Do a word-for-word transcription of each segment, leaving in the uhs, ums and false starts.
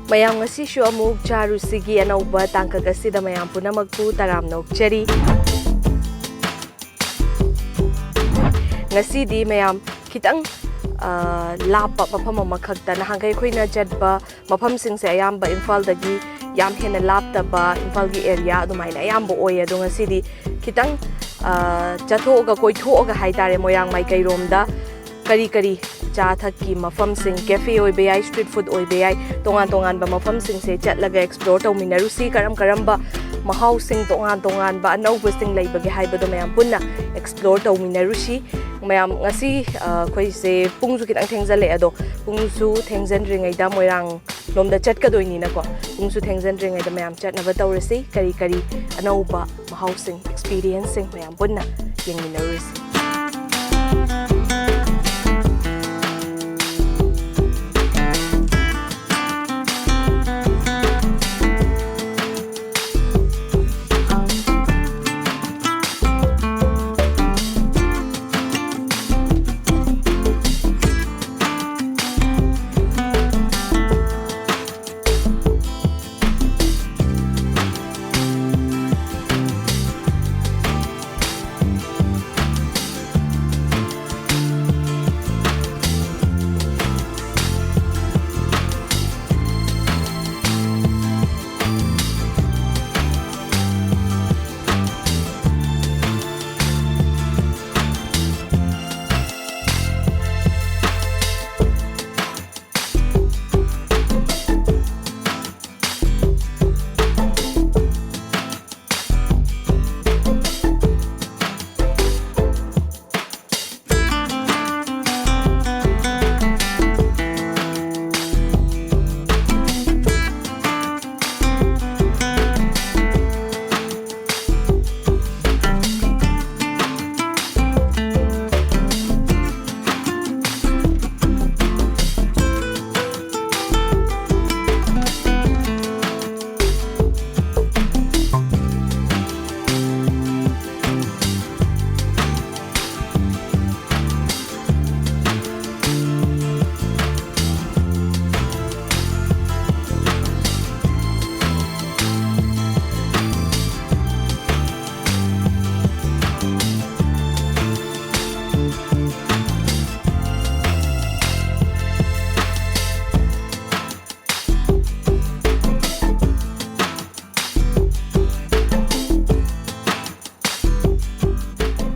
ꯃꯌꯥꯝ, ꯉꯁꯤꯁꯨ ꯑꯃꯨꯛ ꯆꯥꯔꯨꯁꯤꯒꯤ ꯑꯅꯧꯕ ꯇꯥꯡꯀꯛ ꯑꯁꯤꯗ ꯃꯌꯥꯝ ꯄꯨꯝꯅꯃꯛꯄꯨ ꯇꯔꯥꯝꯅ ꯑꯣꯛꯆꯔꯤ꯫ ꯉꯁꯤꯗꯤ ꯃꯌꯥꯝ ꯈꯤꯇꯪ, ꯑ, ꯂꯥꯞꯄ ꯃꯐꯝ ꯑꯃꯈꯛꯇ, ꯅꯍꯥꯟꯈꯩ ꯑꯩꯈꯣꯏꯅ ꯆꯠꯄ ꯃꯐꯝꯁꯤꯡꯁꯦ ꯑꯌꯥꯝꯕ ꯏꯝꯐꯥꯜꯗꯒꯤ ꯌꯥꯝ ꯍꯦꯟꯅ ꯂꯥꯞꯇꯕ, ꯏꯝꯐꯥꯜꯒꯤ area ꯑꯗꯨꯃꯥꯏꯅ ꯑꯌꯥꯝꯕ ꯑꯣꯏꯌꯦ꯫ ꯑꯗꯣ ꯉꯁꯤꯗꯤ ꯈꯤꯇꯪ, ꯑ, ꯆꯠꯊꯣꯛꯑꯒ, ꯀꯣꯏꯊꯣꯛꯑꯒ ꯍꯥꯏꯇꯥꯔꯦ, ꯃꯣꯏꯔꯥꯡ ꯃꯥꯏꯀꯩꯔꯣꯝꯗ ꯀꯔꯤ ꯀꯔꯤ ꯆꯥ ꯊꯛꯀꯤ ꯃꯐꯝꯁꯤꯡ, cafe ꯑꯣꯏꯕ ꯌꯥꯏ, street food ꯑꯣꯏꯕ ꯌꯥꯏ, ꯇꯣꯉꯥꯟ ꯇꯣꯉꯥꯟꯕ ꯃꯐꯝꯁꯤꯡꯁꯦ ꯆꯠꯂꯒ explore ꯇꯧꯃꯤꯟꯅꯔꯨꯁꯤ꯫ ꯀꯔꯝ ꯀꯔꯝꯕ ꯃꯍꯥꯎꯁꯤꯡ, ꯇꯣꯉꯥꯟ ꯇꯣꯉꯥꯟꯕ ꯑꯅꯧꯕꯁꯤꯡ ꯂꯩꯕꯒꯦ ꯍꯥꯏꯕꯗꯣ ꯃꯌꯥꯝ ꯄꯨꯟꯅ explore ꯇꯧꯃꯤꯟꯅꯔꯨꯁꯤ꯫ ꯃꯌꯥꯝ, ꯉꯁꯤ, ꯑ, ꯑꯩꯈꯣꯏꯁꯦ ꯄꯨꯡꯁꯨ ꯈꯤꯇꯪ ꯊꯦꯡꯖꯜꯂꯛꯑꯦ, ꯑꯗꯣ ꯄꯨꯡꯁꯨ ꯊꯦꯡꯖꯟꯗ꯭ꯔꯤꯉꯩꯗ, ꯃꯣꯏꯔꯥꯡ ꯂꯣꯝꯗ ꯆꯠꯀꯗꯣꯏꯅꯤꯅꯀꯣ, ꯄꯨꯡꯁꯨ ꯊꯦꯡꯖꯟꯗ꯭ꯔꯤꯉꯩꯗ ꯃꯌꯥꯝ ꯆꯠꯅꯕ ꯇꯧꯔꯁꯤ꯫ ꯀꯔꯤ ꯀꯔꯤ ꯑꯅꯧꯕ ꯃꯍꯥꯎꯁꯤꯡ, experienceꯁꯤꯡ ꯃꯌꯥꯝ ꯄꯨꯟꯅ ꯌꯦꯡꯃꯤꯟꯅꯔꯨꯔꯁꯤ꯫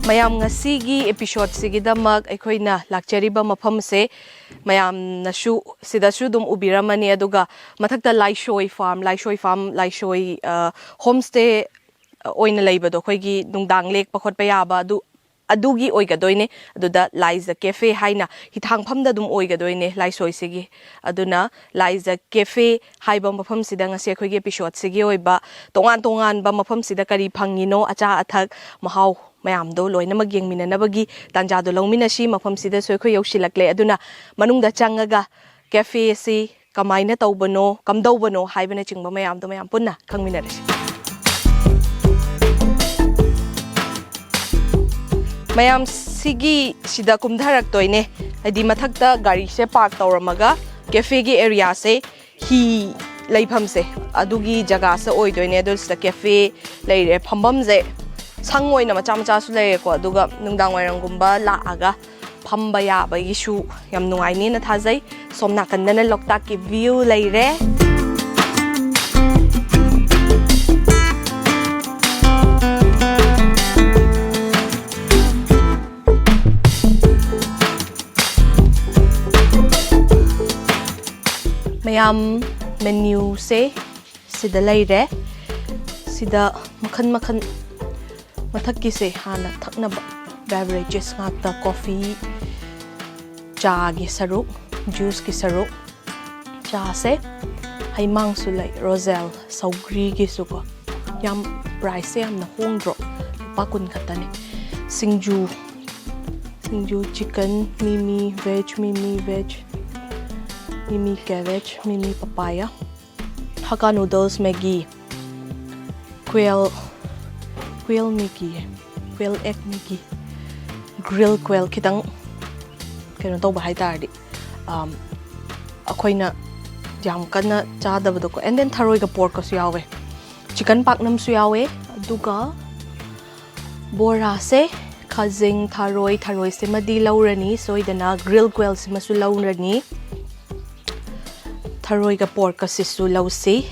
ꯃꯌꯥꯝ, ꯉꯁꯤꯒꯤ episode ꯁꯤꯒꯤꯗꯃꯛ ꯑꯩꯈꯣꯏꯅ ꯂꯥꯛꯆꯔꯤꯕ ꯃꯐꯝꯁꯦ ꯃꯌꯥꯝꯅꯁꯨ ꯁꯤꯗꯁꯨ ꯑꯗꯨꯝ ꯎꯕꯤꯔꯝꯃꯅꯤ, ꯑꯗꯨꯒ ꯃꯊꯛꯇ ꯂꯥꯏꯁꯣꯏ farm, ꯂꯥꯏꯁꯣꯏ farm, ꯂꯥꯏꯁꯣꯏ, ꯑ, homestay ꯑꯣꯏꯅ ꯂꯩꯕꯗꯣ, ꯑꯩꯈꯣꯏꯒꯤ ꯅꯨꯡꯗꯥꯡ ꯂꯦꯛꯄ ꯈꯣꯠꯄ ꯌꯥꯕ ꯑꯗꯨ, ꯑꯗꯨꯒꯤ ꯑꯣꯏꯒꯗꯣꯏꯅꯦ꯫ ꯑꯗꯨꯗ ꯂꯥꯏꯖ cafe ꯍꯥꯏꯅ ꯍꯤꯊꯥꯡꯐꯝꯗ ꯑꯗꯨꯝ ꯑꯣꯏꯒꯗꯣꯏꯅꯦ ꯂꯥꯏꯁꯣꯏꯁꯤꯒꯤ꯫ ꯑꯗꯨꯅ ꯂꯥꯏꯖ cafe ꯍꯥꯏꯕ ꯃꯐꯝꯁꯤꯗ ꯉꯁꯤ ꯑꯩꯈꯣꯏꯒꯤ episode ꯁꯤꯒꯤ ꯑꯣꯏꯕ ꯇꯣꯉꯥꯟ ꯇꯣꯉꯥꯟꯕ ꯃꯐꯝꯁꯤꯗ ꯀꯔꯤ ꯐꯪꯉꯤꯅꯣ, ꯑꯆꯥ ꯑꯊꯛ, ꯃꯍꯥꯎ ꯃꯌꯥꯝꯗꯣ ꯂꯣꯏꯅꯃꯛ ꯌꯦꯡꯃꯤꯟꯅꯅꯕꯒꯤ ꯇꯥꯟꯖꯥꯗꯣ ꯂꯧꯃꯤꯟꯅꯁꯤ꯫ ꯃꯐꯝꯁꯤꯗꯁꯨ ꯑꯩꯈꯣꯏ ꯌꯧꯁꯤꯜꯂꯛꯂꯦ꯫ ꯑꯗꯨꯅ ꯃꯅꯨꯡꯗ ꯆꯪꯉꯒ cafe ꯑꯁꯤ ꯀꯃꯥꯏꯅ ꯇꯧꯕꯅꯣ, ꯀꯝꯗꯧꯕꯅꯣ ꯍꯥꯏꯕꯅꯆꯤꯡꯕ ꯃꯌꯥꯝꯗꯣ ꯃꯌꯥꯝ ꯄꯨꯟꯅ ꯈꯪꯃꯤꯟꯅꯔꯁꯤ꯫ ꯃꯌꯥꯝ, ꯁꯤꯒꯤ ꯁꯤꯗ ꯀꯨꯝꯊꯔꯛꯇꯣꯏꯅꯦ, ꯍꯥꯏꯗꯤ ꯃꯊꯛꯇ ꯒꯥꯔꯤꯁꯦ park ꯇꯧꯔꯝꯃꯒ cafe ꯒꯤ area ꯁꯦ, ꯍꯤ ꯂꯩꯐꯝꯁꯦ, ꯑꯗꯨꯒꯤ ꯖꯒꯥꯁꯦ ꯑꯣꯏꯗꯣꯏꯅꯦ꯫ ꯑꯗꯨ ꯁꯤꯗ cafe ꯂꯩꯔꯦ, ꯐꯝꯐꯝꯁꯦ ꯁꯪ ꯑꯣꯏꯅ ꯃꯆꯥ ꯃꯆꯥꯁꯨ ꯂꯩꯔꯦꯀꯣ, ꯑꯗꯨꯒ ꯅꯨꯡꯗꯥꯡ ꯋꯥꯏꯔꯝꯒꯨꯝꯕ ꯂꯥꯛꯑꯒ ꯐꯝꯕ ꯌꯥꯕꯒꯤꯁꯨ ꯌꯥꯝ ꯅꯨꯡꯉꯥꯏꯅꯦꯅ ꯊꯥꯖꯩ꯫ ꯁꯣꯝ ꯅꯥꯀꯟꯗꯅ ꯂꯣꯛꯇꯥꯛꯀꯤ view ꯂꯩꯔꯦ꯫ ꯃꯌꯥꯝ, menu ꯁꯦ ꯁꯤꯗ ꯂꯩꯔꯦ꯫ ꯁꯤꯗ ꯃꯈꯜ ꯃꯈꯜ, ꯃꯊꯛꯀꯤꯁꯦ ꯍꯥꯟꯅ ꯊꯛꯅꯕ beverages ꯉꯥꯛꯇ, coffee, ꯆꯥꯒꯤ ꯁꯔꯨꯛ, juice ꯀꯤ ꯁꯔꯨꯛ꯫ ꯆꯥꯁꯦ ꯍꯩꯃꯥꯡꯁꯨ ꯂꯩ, roselle, ꯁꯧꯒ꯭ꯔꯤꯒꯤꯁꯨꯀꯣ꯫ ꯌꯥꯝ, price ꯁꯦ ꯌꯥꯝꯅ ꯍꯣꯡꯗ꯭ꯔꯣ? ꯂꯨꯄꯥ ꯀꯨꯟ ꯈꯛꯇꯅꯦ꯫ ꯁꯤꯡꯖꯨ, ꯁꯤꯡꯖꯨ chicken, ꯃꯤꯃꯤ veg, ꯃꯤꯃꯤ veg, ꯃꯤꯃꯤ cabbage, ꯃꯤꯃꯤ papaya, Hakka noodles, Maggi, quail, quail Maggi, quail egg Maggi, grill quail, ꯈꯤꯇꯪ ꯀꯩꯅꯣ ꯇꯧꯕ ꯍꯥꯏꯇꯥꯔꯗꯤ, ꯑꯝ, ꯑꯩꯈꯣꯏꯅ ꯌꯥꯝ ꯀꯟꯅ ꯆꯥꯗꯕꯗꯣꯀꯣ꯫ And then ꯊꯔꯣꯏꯒ pork ꯀꯁꯨ ꯌꯥꯎꯋꯦ, chicken ꯄꯥꯛꯅꯝꯁꯨ ꯌꯥꯎꯋꯦ꯫ ꯑꯗꯨꯒ ꯕꯣꯔꯥꯁꯦ, ꯈꯖꯤꯡ, ꯊꯔꯣꯏ, ꯊꯔꯣꯏꯁꯤꯃꯗꯤ ꯂꯧꯔꯅꯤ ꯁꯣꯏꯗꯅ, grill quail ꯁꯤꯃꯁꯨ ꯂꯧꯔꯅꯤ, ꯊꯔꯣꯏꯒ pork ꯀꯁꯤꯁꯨ ꯂꯧꯁꯤ,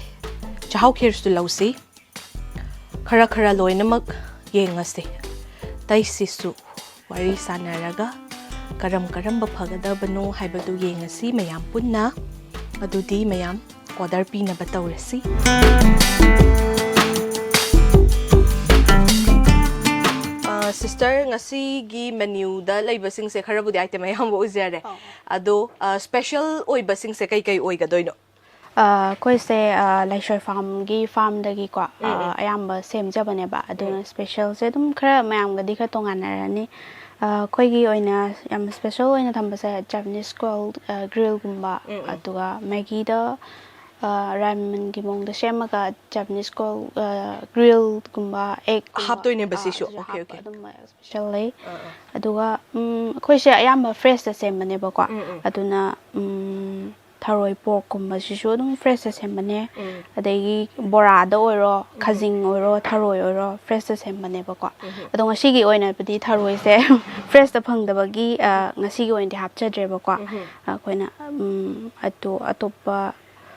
ꯆꯥꯛꯍꯥꯎ ꯈꯦꯔꯁꯨ ꯂꯧꯁꯤ꯫ ꯈꯔ ꯈꯔ ꯂꯣꯏꯅꯃꯛ ꯌꯦꯡꯉꯁꯤ꯫ ꯑꯇꯩꯁꯤꯁꯨ ꯋꯥꯔꯤ ꯁꯥꯟꯅꯔꯒ ꯀꯔꯝ ꯀꯔꯝꯕ ꯐꯒꯗꯕꯅꯣ ꯍꯥꯏꯕꯗꯨ ꯌꯦꯡꯉꯁꯤ ꯃꯌꯥꯝ ꯄꯨꯟꯅ꯫ ꯑꯗꯨꯗꯤ ꯃꯌꯥꯝ ꯑꯣꯔꯗꯔ ꯄꯤꯅꯕ ꯇꯧꯔꯁꯤ꯫ ꯑ, ꯁꯤꯁꯇꯔ, ꯉꯁꯤꯒꯤ ꯃꯦꯅ꯭ꯌꯨꯗ ꯂꯩꯕꯁꯤꯡꯁꯦ ꯈꯔꯕꯨꯗꯤ ꯑꯥꯏꯇꯦꯝ ꯑꯌꯥꯝꯕ ꯑꯣꯏꯖꯔꯦ꯫ ꯑꯧ꯫ ꯑꯗꯣ, ꯑ, ꯁ꯭ꯄꯦꯁꯦꯜ ꯑꯣꯏꯕꯁꯤꯡꯁꯦ ꯀꯩ ꯀꯩ ꯑꯣꯏꯒꯗꯣꯏꯅꯣ? ꯑ, ꯑꯩꯈꯣꯏꯁꯦ, ꯑ, ꯂꯥꯏꯁꯣꯏ ꯐꯥꯝꯒꯤ ꯐꯥꯝꯗꯒꯤꯀꯣ, ꯎꯝ, ꯑ, ꯎꯝ꯫ ꯑꯌꯥꯝꯕ ꯁꯦꯝꯖꯕꯅꯦꯕ꯫ ꯑꯗꯨꯅ ꯎꯝ꯫ ꯁ꯭ꯄꯦꯁꯦꯜꯁꯦ ꯑꯗꯨꯝ ꯈꯔ ꯃꯌꯥꯝꯒꯗꯤ ꯈꯔ ꯇꯣꯉꯥꯟꯅꯔꯅꯤ꯫ ꯑ, ꯑꯩꯈꯣꯏꯒꯤ ꯑꯣꯏꯅ ꯌꯥꯝ ꯁ꯭ꯄꯦꯁꯦꯜ ꯑꯣꯏꯅ ꯊꯝꯕꯁꯦ ꯖꯄꯥꯅꯤꯁ ꯒ꯭ꯔꯤꯜ, ꯑ, ꯒ꯭ꯔꯤꯜꯒꯨꯝꯕ, ꯎꯝ, ꯎꯝ꯫ ꯑꯗꯨꯒ ꯃꯦꯒꯤꯗ, ꯑ, ꯔꯥꯃꯟꯒꯤ ꯃꯑꯣꯡꯗ ꯁꯦꯝꯃꯒ ꯖꯄꯥꯅꯤꯁ ꯒ꯭ꯔꯤꯜ, ꯑ, ꯒ꯭ꯔꯤꯜꯒꯨꯝꯕ, ꯑꯦꯒꯀꯨꯝꯕ, ꯍꯥꯞꯇꯣꯏꯅꯦꯕ ꯑ, ꯁꯤꯁꯨ? ꯑꯗꯨꯁꯨ ꯑꯣꯀꯦ, ꯍꯥꯞꯄ ꯑꯣꯀꯦ꯫ ꯑꯗꯨꯝꯕ ꯁ꯭ꯄꯦꯁꯦꯜ ꯂꯩ꯫ ꯑꯥ, ꯑꯥ꯫ ꯑꯗꯨꯒ, ꯎꯝ, ꯑꯩꯈꯣꯏꯁꯦ ꯑꯌꯥꯝꯕ ꯐ꯭ꯔꯦꯁꯇ ꯁꯦꯝꯕꯅꯦꯕꯀꯣ꯫ ꯎꯝ, ꯎꯝ꯫ ꯑꯗꯨꯅ, ꯎꯝ, ꯊꯔꯣꯏ ꯄꯣꯔꯛꯀꯨꯝꯕꯁꯤꯁꯨ ꯑꯗꯨꯝ ꯐ꯭ꯔꯦꯁꯇ ꯁꯦꯝꯕꯅꯦ꯫ ꯎꯝ꯫ ꯑꯗꯒꯤ ꯕꯣꯔꯥꯗ ꯑꯣꯏꯔꯣ, ꯎꯝ꯫ ꯈꯥꯖꯤꯡ ꯑꯣꯏꯔꯣ, ꯊꯔꯣꯏ ꯑꯣꯏꯔꯣ, ꯐ꯭ꯔꯦꯁꯇ ꯁꯦꯝꯕꯅꯦꯕꯀꯣ꯫ ꯎꯝ꯫ ꯑꯗꯣ ꯉꯁꯤꯒꯤ ꯑꯣꯏꯅꯕꯨꯗꯤ ꯊꯔꯣꯏꯁꯦ ꯐ꯭ꯔꯦꯁꯇ ꯐꯪꯗꯕꯒꯤ, ꯑ, ꯉꯁꯤꯒꯤ ꯑꯣꯏꯅꯗꯤ ꯍꯥꯞꯆꯗ꯭ꯔꯦꯕꯀꯣ꯫ ꯎꯝ꯫ ꯑꯩꯈꯣꯏꯅ, ꯎꯝ, ꯑꯗꯣ ꯑꯇꯣꯞꯄ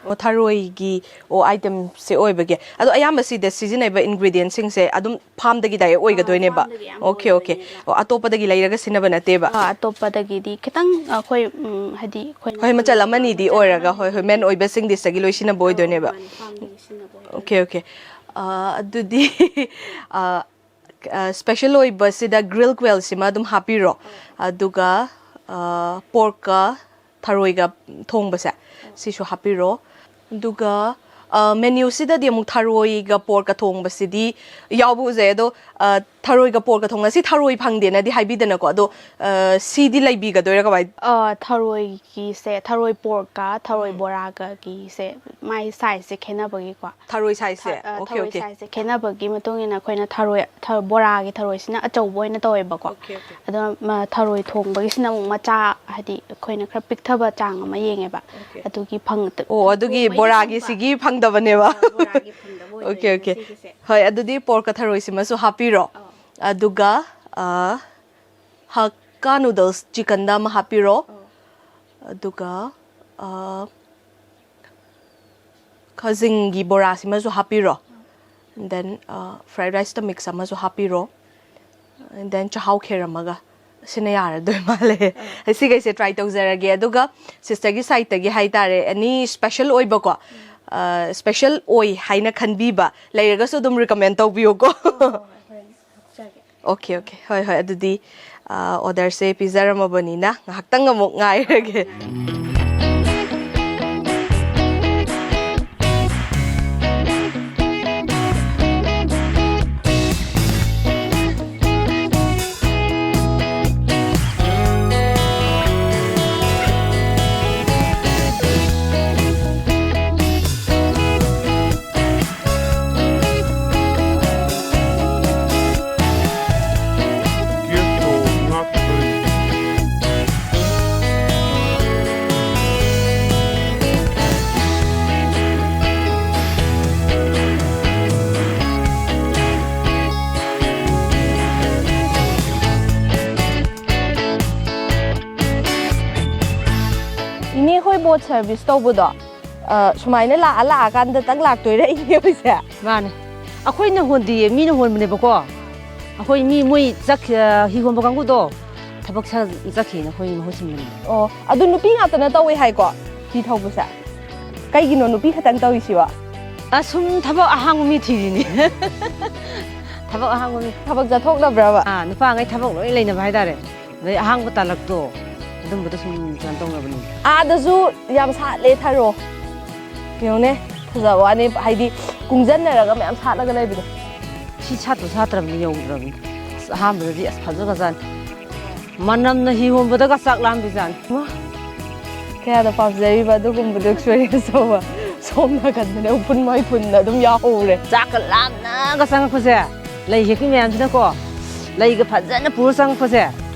ꯑꯣ, ꯊꯔꯣꯏꯒꯤ, ꯑꯣ, ꯑꯥꯏꯇꯦꯝꯁꯦ ꯑꯣꯏꯕꯒꯤ꯫ ꯑꯗꯣ ꯑꯌꯥꯝꯕ ꯁꯤꯗ ꯁꯤꯖꯤꯟꯅꯩꯕ ꯏꯟꯒ꯭ꯔꯤꯗꯤꯌꯦꯟꯁꯤꯡꯁꯦ ꯑꯗꯨꯝ ꯐꯥꯝꯗꯒꯤ ꯗꯥꯏꯔꯦꯛ ꯑꯣꯏꯒꯗꯣꯏꯅꯦꯕ? ꯑꯥ, ꯐꯥꯝꯗꯒꯤ ꯑꯌꯥꯝꯕ ꯑꯣꯀꯦ, ꯑꯣꯀꯦ꯫ ꯑꯣꯏꯒꯗꯣꯏꯅꯦꯕ꯫ ꯑꯣ, ꯑꯇꯣꯞꯄꯗꯒꯤ ꯂꯩꯔꯒ ꯁꯤꯖꯤꯟꯅꯕ ꯅꯠꯇꯦꯕ? ꯑꯥ, ꯑꯇꯣꯞꯄꯗꯒꯤꯗꯤ ꯈꯤꯇꯪ ꯑꯩꯈꯣꯏ, ꯎꯝ, ꯍꯥꯏꯗꯤ ꯑꯩꯈꯣꯏꯅ ꯍꯣꯏ, ꯃꯆꯜ ꯐꯪꯖꯕ ꯑꯃꯅꯤꯗꯤ ꯃꯆꯜ ꯑꯣꯏꯔꯒ, ꯑꯃꯅꯤꯗꯤ ꯍꯣꯏ, ꯍꯣꯏ, ꯃꯦꯟ ꯑꯣꯏꯕꯁꯤꯡ ꯗꯤꯁꯇꯒꯤ ꯂꯣꯏ ꯁꯤꯖꯤꯟꯅꯕ ꯑꯣ, ꯑꯣꯏꯗꯣꯏꯅꯦꯕ? ꯃꯥꯅꯦ, ꯐꯥꯝꯗꯒꯤ ꯁꯤꯖꯤꯟꯅꯕ ꯑꯣꯏꯗꯣꯏꯅꯦ꯫ Okay, okay. ꯑ, ꯑꯗꯨꯗꯤ, ꯑ, ꯑ, ꯁ꯭ꯄꯦꯁꯦꯜ ꯑꯣꯏꯕꯁꯤꯗ ꯒ꯭ꯔꯤꯜ ꯀ꯭ꯋꯦꯜꯁꯤꯃ ꯑꯗꯨꯝ ꯍꯥꯞꯄꯤꯔꯣ꯫ ꯑꯧ꯫ ꯑꯗꯨꯒ, ꯑ, ꯄꯣꯔꯛꯀ ꯊꯔꯣꯏꯒ ꯊꯣꯡꯕꯁꯦ, ꯑꯧ꯫ ꯁꯤꯁꯨ ꯍꯥꯞꯄꯤꯔꯣ꯫ ꯑꯗꯨꯒ, ꯑ, ꯃꯦꯅ꯭ꯌꯨꯁꯤꯗꯗꯤ ꯑꯃꯨꯛ ꯊꯔꯣꯏꯒ ꯄꯣꯔꯛꯀ ꯊꯣꯡꯕꯁꯤꯗꯤ ꯌꯥꯎꯕ ꯎꯖꯩ꯫ ꯑꯗꯣ, ꯑ, ꯊꯔꯣꯏꯒ ꯄꯣꯔꯛꯀ ꯊꯣꯡ-, ꯉꯁꯤ ꯊꯔꯣꯏ ꯐꯪꯗꯦꯅꯗꯤ ꯍꯥꯏꯕꯤꯗꯅꯀꯣ꯫ ꯑꯗꯣ, ꯑ, ꯁꯤꯗꯤ ꯂꯩꯕꯤꯒꯗꯣꯏꯔꯥ ꯀꯃꯥꯏ? ꯑ, ꯊꯔꯣꯏꯒꯤꯁꯦ, ꯊꯔꯣꯏ ꯄꯣꯔꯛꯀ ꯊꯔꯣꯏ ꯎꯝ꯫ ꯕꯣꯔꯥꯒꯒꯤꯁꯦ ꯃꯥꯏ ꯁꯥꯏꯖꯁꯦ ꯈꯦꯠꯅꯕꯒꯤꯀꯣ꯫ ꯊꯔꯣꯏ ꯁꯥꯏꯖꯁꯦ? ꯊ-, ꯑ, ꯑꯣꯀꯦ, ꯊꯔꯣꯏ ꯑꯣꯀꯦ꯫ ꯁꯥꯏꯖꯁꯦ ꯈꯦꯠꯅꯕꯒꯤ ꯃꯇꯨꯡ ꯏꯟꯅ ꯑꯩꯈꯣꯏꯅ ꯊꯔꯣꯏ, ꯊ-, ꯕꯣꯔꯥꯒꯤ ꯊꯔꯣꯏꯁꯤꯅ ꯑꯆꯧꯕ ꯑꯣꯏꯅ ꯇꯧꯋꯦꯕꯀꯣ꯫ Okay, okay. ꯑꯗꯣ, ꯃ-, ꯊꯔꯣꯏ ꯊꯣꯡꯕꯒꯤꯁꯤꯅ ꯑꯃꯨꯛ ꯃꯆꯥ, ꯍꯥꯏꯗꯤ ꯑꯩꯈꯣꯏꯅ ꯈꯔ ꯄꯤꯛꯊꯕ ꯆꯥꯡ ꯑꯃ ꯌꯦꯡꯉꯦꯕ꯫ ꯑꯣꯀꯦ꯫ ꯑꯗꯨꯒꯤ ꯐꯪ-, ꯑꯣ, ꯑꯗꯨꯒꯤ ꯊꯣꯡꯕꯩꯗꯤ ꯕꯣꯔꯥꯒꯤ ꯐꯪꯕ꯫ ꯁꯤꯒꯤ ꯐꯪꯗꯕꯅꯦꯕ? ꯑ, ꯕꯣꯔꯥꯒꯤ ꯐꯪꯗꯕ ꯑꯣꯀꯦ, ꯑꯣꯏꯗꯣꯏꯅꯦ ꯑꯣꯀꯦ꯫ ꯉꯁꯤꯒꯤꯁꯦ꯫ ꯍꯣꯏ, ꯑꯗꯨꯗꯤ ꯄꯣꯔꯛꯀ ꯊꯔꯣꯏꯁꯤꯃꯁꯨ ꯍꯥꯞꯄꯤꯔꯣ꯫ ꯑꯧ꯫ ꯑꯗꯨꯒ, ꯑ, ꯍꯛꯀꯥ ꯅꯨꯗꯜꯁ ꯆꯤꯀꯟꯗ ꯑꯃ ꯍꯥꯞꯄꯤꯔꯣ꯫ ꯑꯧ꯫ ꯑꯗꯨꯒ, ꯑ, ꯈꯥꯖꯤꯡꯒꯤ ꯕꯣꯔꯥꯁꯤꯃꯁꯨ ꯍꯥꯞꯄꯤꯔꯣ꯫ ꯑꯧ꯫ Then, ꯑ, ꯐ꯭ꯔꯥꯏꯗ ꯔꯥꯏꯁꯇ ꯃꯤꯛꯁ ꯑꯃꯁꯨ ꯍꯥꯞꯄꯤꯔꯣ꯫ And then ꯆꯥꯛꯍꯥꯎ ꯈꯦꯔ ꯑꯃꯒ, ꯁꯤꯅ ꯌꯥꯔꯗꯣꯏ ꯃꯥꯜꯂꯦ꯫ ꯁꯤꯈꯩꯁꯦ try ꯇꯧꯖꯔꯒꯦ꯫ ꯑꯗꯨꯒ sister ꯒꯤ side ꯇꯒꯤ ꯍꯥꯏꯇꯥꯔꯦ, any special ꯑꯣꯏꯕꯀꯣ, special ꯑꯣꯏ ꯍꯥꯏꯅ ꯈꯟꯕꯤꯕ ꯂꯩꯔꯒꯁꯨ ꯑꯗꯨꯝ recommend ꯇꯧꯕꯤꯌꯨꯀꯣ꯫ Okay, okay, ꯍꯣꯏ, ꯍꯣꯏ, ꯑꯗꯨꯗꯤ order ꯁꯦ ꯄꯤꯖꯔꯝꯃꯕꯅꯤꯅ ꯉꯥꯏꯍꯥꯛꯇꯪ ꯑꯃꯨꯛ ꯉꯥꯏꯔꯒꯦ꯫ ꯏꯅꯦ ꯍꯣꯏ boat service ꯇꯧꯕꯗꯣ, ꯑ, ꯁꯨꯃꯥꯏꯅ ꯂꯥꯛꯑ ꯂꯥꯛꯑꯀꯥꯟꯗꯇꯪ ꯂꯥꯛꯇꯣꯏꯔꯥ ꯏꯅꯦ ꯍꯣꯏꯁꯦ? ꯃꯥꯅꯦ꯫ ꯑꯩꯈꯣꯏꯅ ꯍꯣꯟꯗꯤꯌꯦ, ꯃꯤꯅ ꯍꯣꯟꯕꯅꯦꯕꯀꯣ꯫ ꯑꯩꯈꯣꯏ ꯃꯤ, ꯃꯣꯏ ꯆꯠꯈꯤ-, ꯑ, ꯍꯤ ꯍꯣꯟꯕ ꯀꯥꯡꯕꯨꯗꯣ ꯊꯕꯛ ꯁ-, ꯆꯠꯈꯤꯅ ꯑꯩꯈꯣꯏ ꯃꯍꯨꯠ ꯁꯤꯟꯕꯅꯦ꯫ ꯑꯣ, ꯑꯗꯨ ꯅꯨꯄꯤ ꯉꯥꯛꯇꯅ ꯇꯧꯋꯦ ꯍꯥꯏꯀꯣ ꯍꯤ ꯊꯧꯕꯁꯦ? ꯀꯩꯒꯤꯅꯣ ꯅꯨꯄꯤ ꯈꯛꯇꯪ ꯇꯧꯔꯤꯁꯤꯕꯣ? ꯑꯁꯨꯝ ꯊꯕꯛ ꯑꯍꯥꯡꯕ ꯃꯤ ꯊꯤꯔꯤꯅꯤ꯫ ꯊꯕꯛ ꯑꯍꯥꯡꯕ ꯃꯤ꯫ ꯊꯕꯛ ꯆꯠꯊꯣꯛꯅꯕ꯭ꯔꯕ? ꯑꯥ, ꯅꯨꯄꯥꯉꯩ ꯊꯕꯛ ꯂꯣꯏ ꯂꯩꯅꯕ ꯍꯥꯏꯇꯥꯔꯦ꯫ ꯑꯗꯩ ꯑꯍꯥꯡꯕ ꯇꯥꯂꯛꯇꯣ, ꯑꯗꯨꯝꯕꯗ ꯁꯨꯝ ꯀꯩꯅꯣ ꯇꯧꯅꯕꯅꯤ꯫ ꯑꯥꯗꯁꯨ ꯌꯥꯝ ꯁꯥꯠꯂꯦ ꯊꯔꯣ꯫ ꯌꯦꯡꯉꯨꯅꯦ, ꯐꯖꯕ ꯋꯥꯅꯤ, ꯍꯥꯏꯗꯤ ꯀꯨꯡꯖꯟꯅꯔꯒ ꯃꯌꯥꯝ ꯁꯥꯠꯂꯒ ꯂꯩꯕꯗꯣ꯫ ꯁꯤ ꯁꯥꯠꯄ ꯁꯥꯠꯇ꯭ꯔꯕꯅꯤ ꯌꯧꯗ꯭ꯔꯕꯅꯤ꯫ ꯑꯁ, ꯑꯍꯥꯟꯕꯗꯗꯤ ꯑꯁ ꯐꯖꯈ꯭ꯔꯖꯥꯠꯅꯤ꯫ ꯃꯅꯝꯅ ꯍꯤ ꯍꯣꯟꯕꯗꯒ ꯆꯥꯛ ꯂꯥꯝꯕꯤꯖꯥꯠꯅꯤ꯫ ꯏꯃꯥ, ꯀꯌꯥꯗ ꯄꯥꯝꯖꯔꯤꯕ ꯑꯗꯨꯒꯨꯝꯕꯗꯣ experience ꯇꯧꯕ꯫ ꯁꯣꯝ ꯅꯥꯀꯟꯗꯅꯦ ꯎꯐꯨꯟ ꯋꯥꯏꯐꯨꯟꯅ ꯑꯗꯨꯝ ꯌꯥꯎꯍꯧꯔꯦ꯫ ꯆꯥꯛꯀ ꯂꯥꯝꯅꯒ ꯆꯪꯉꯛꯄꯁꯦ, ꯂꯩ ꯍꯦꯛꯄꯤ ꯃꯌꯥꯝꯁꯤꯅꯀꯣ, ꯂꯩꯒ ꯐꯖꯅ ꯄꯨꯔ ꯆꯪꯉꯛꯄꯁꯦ,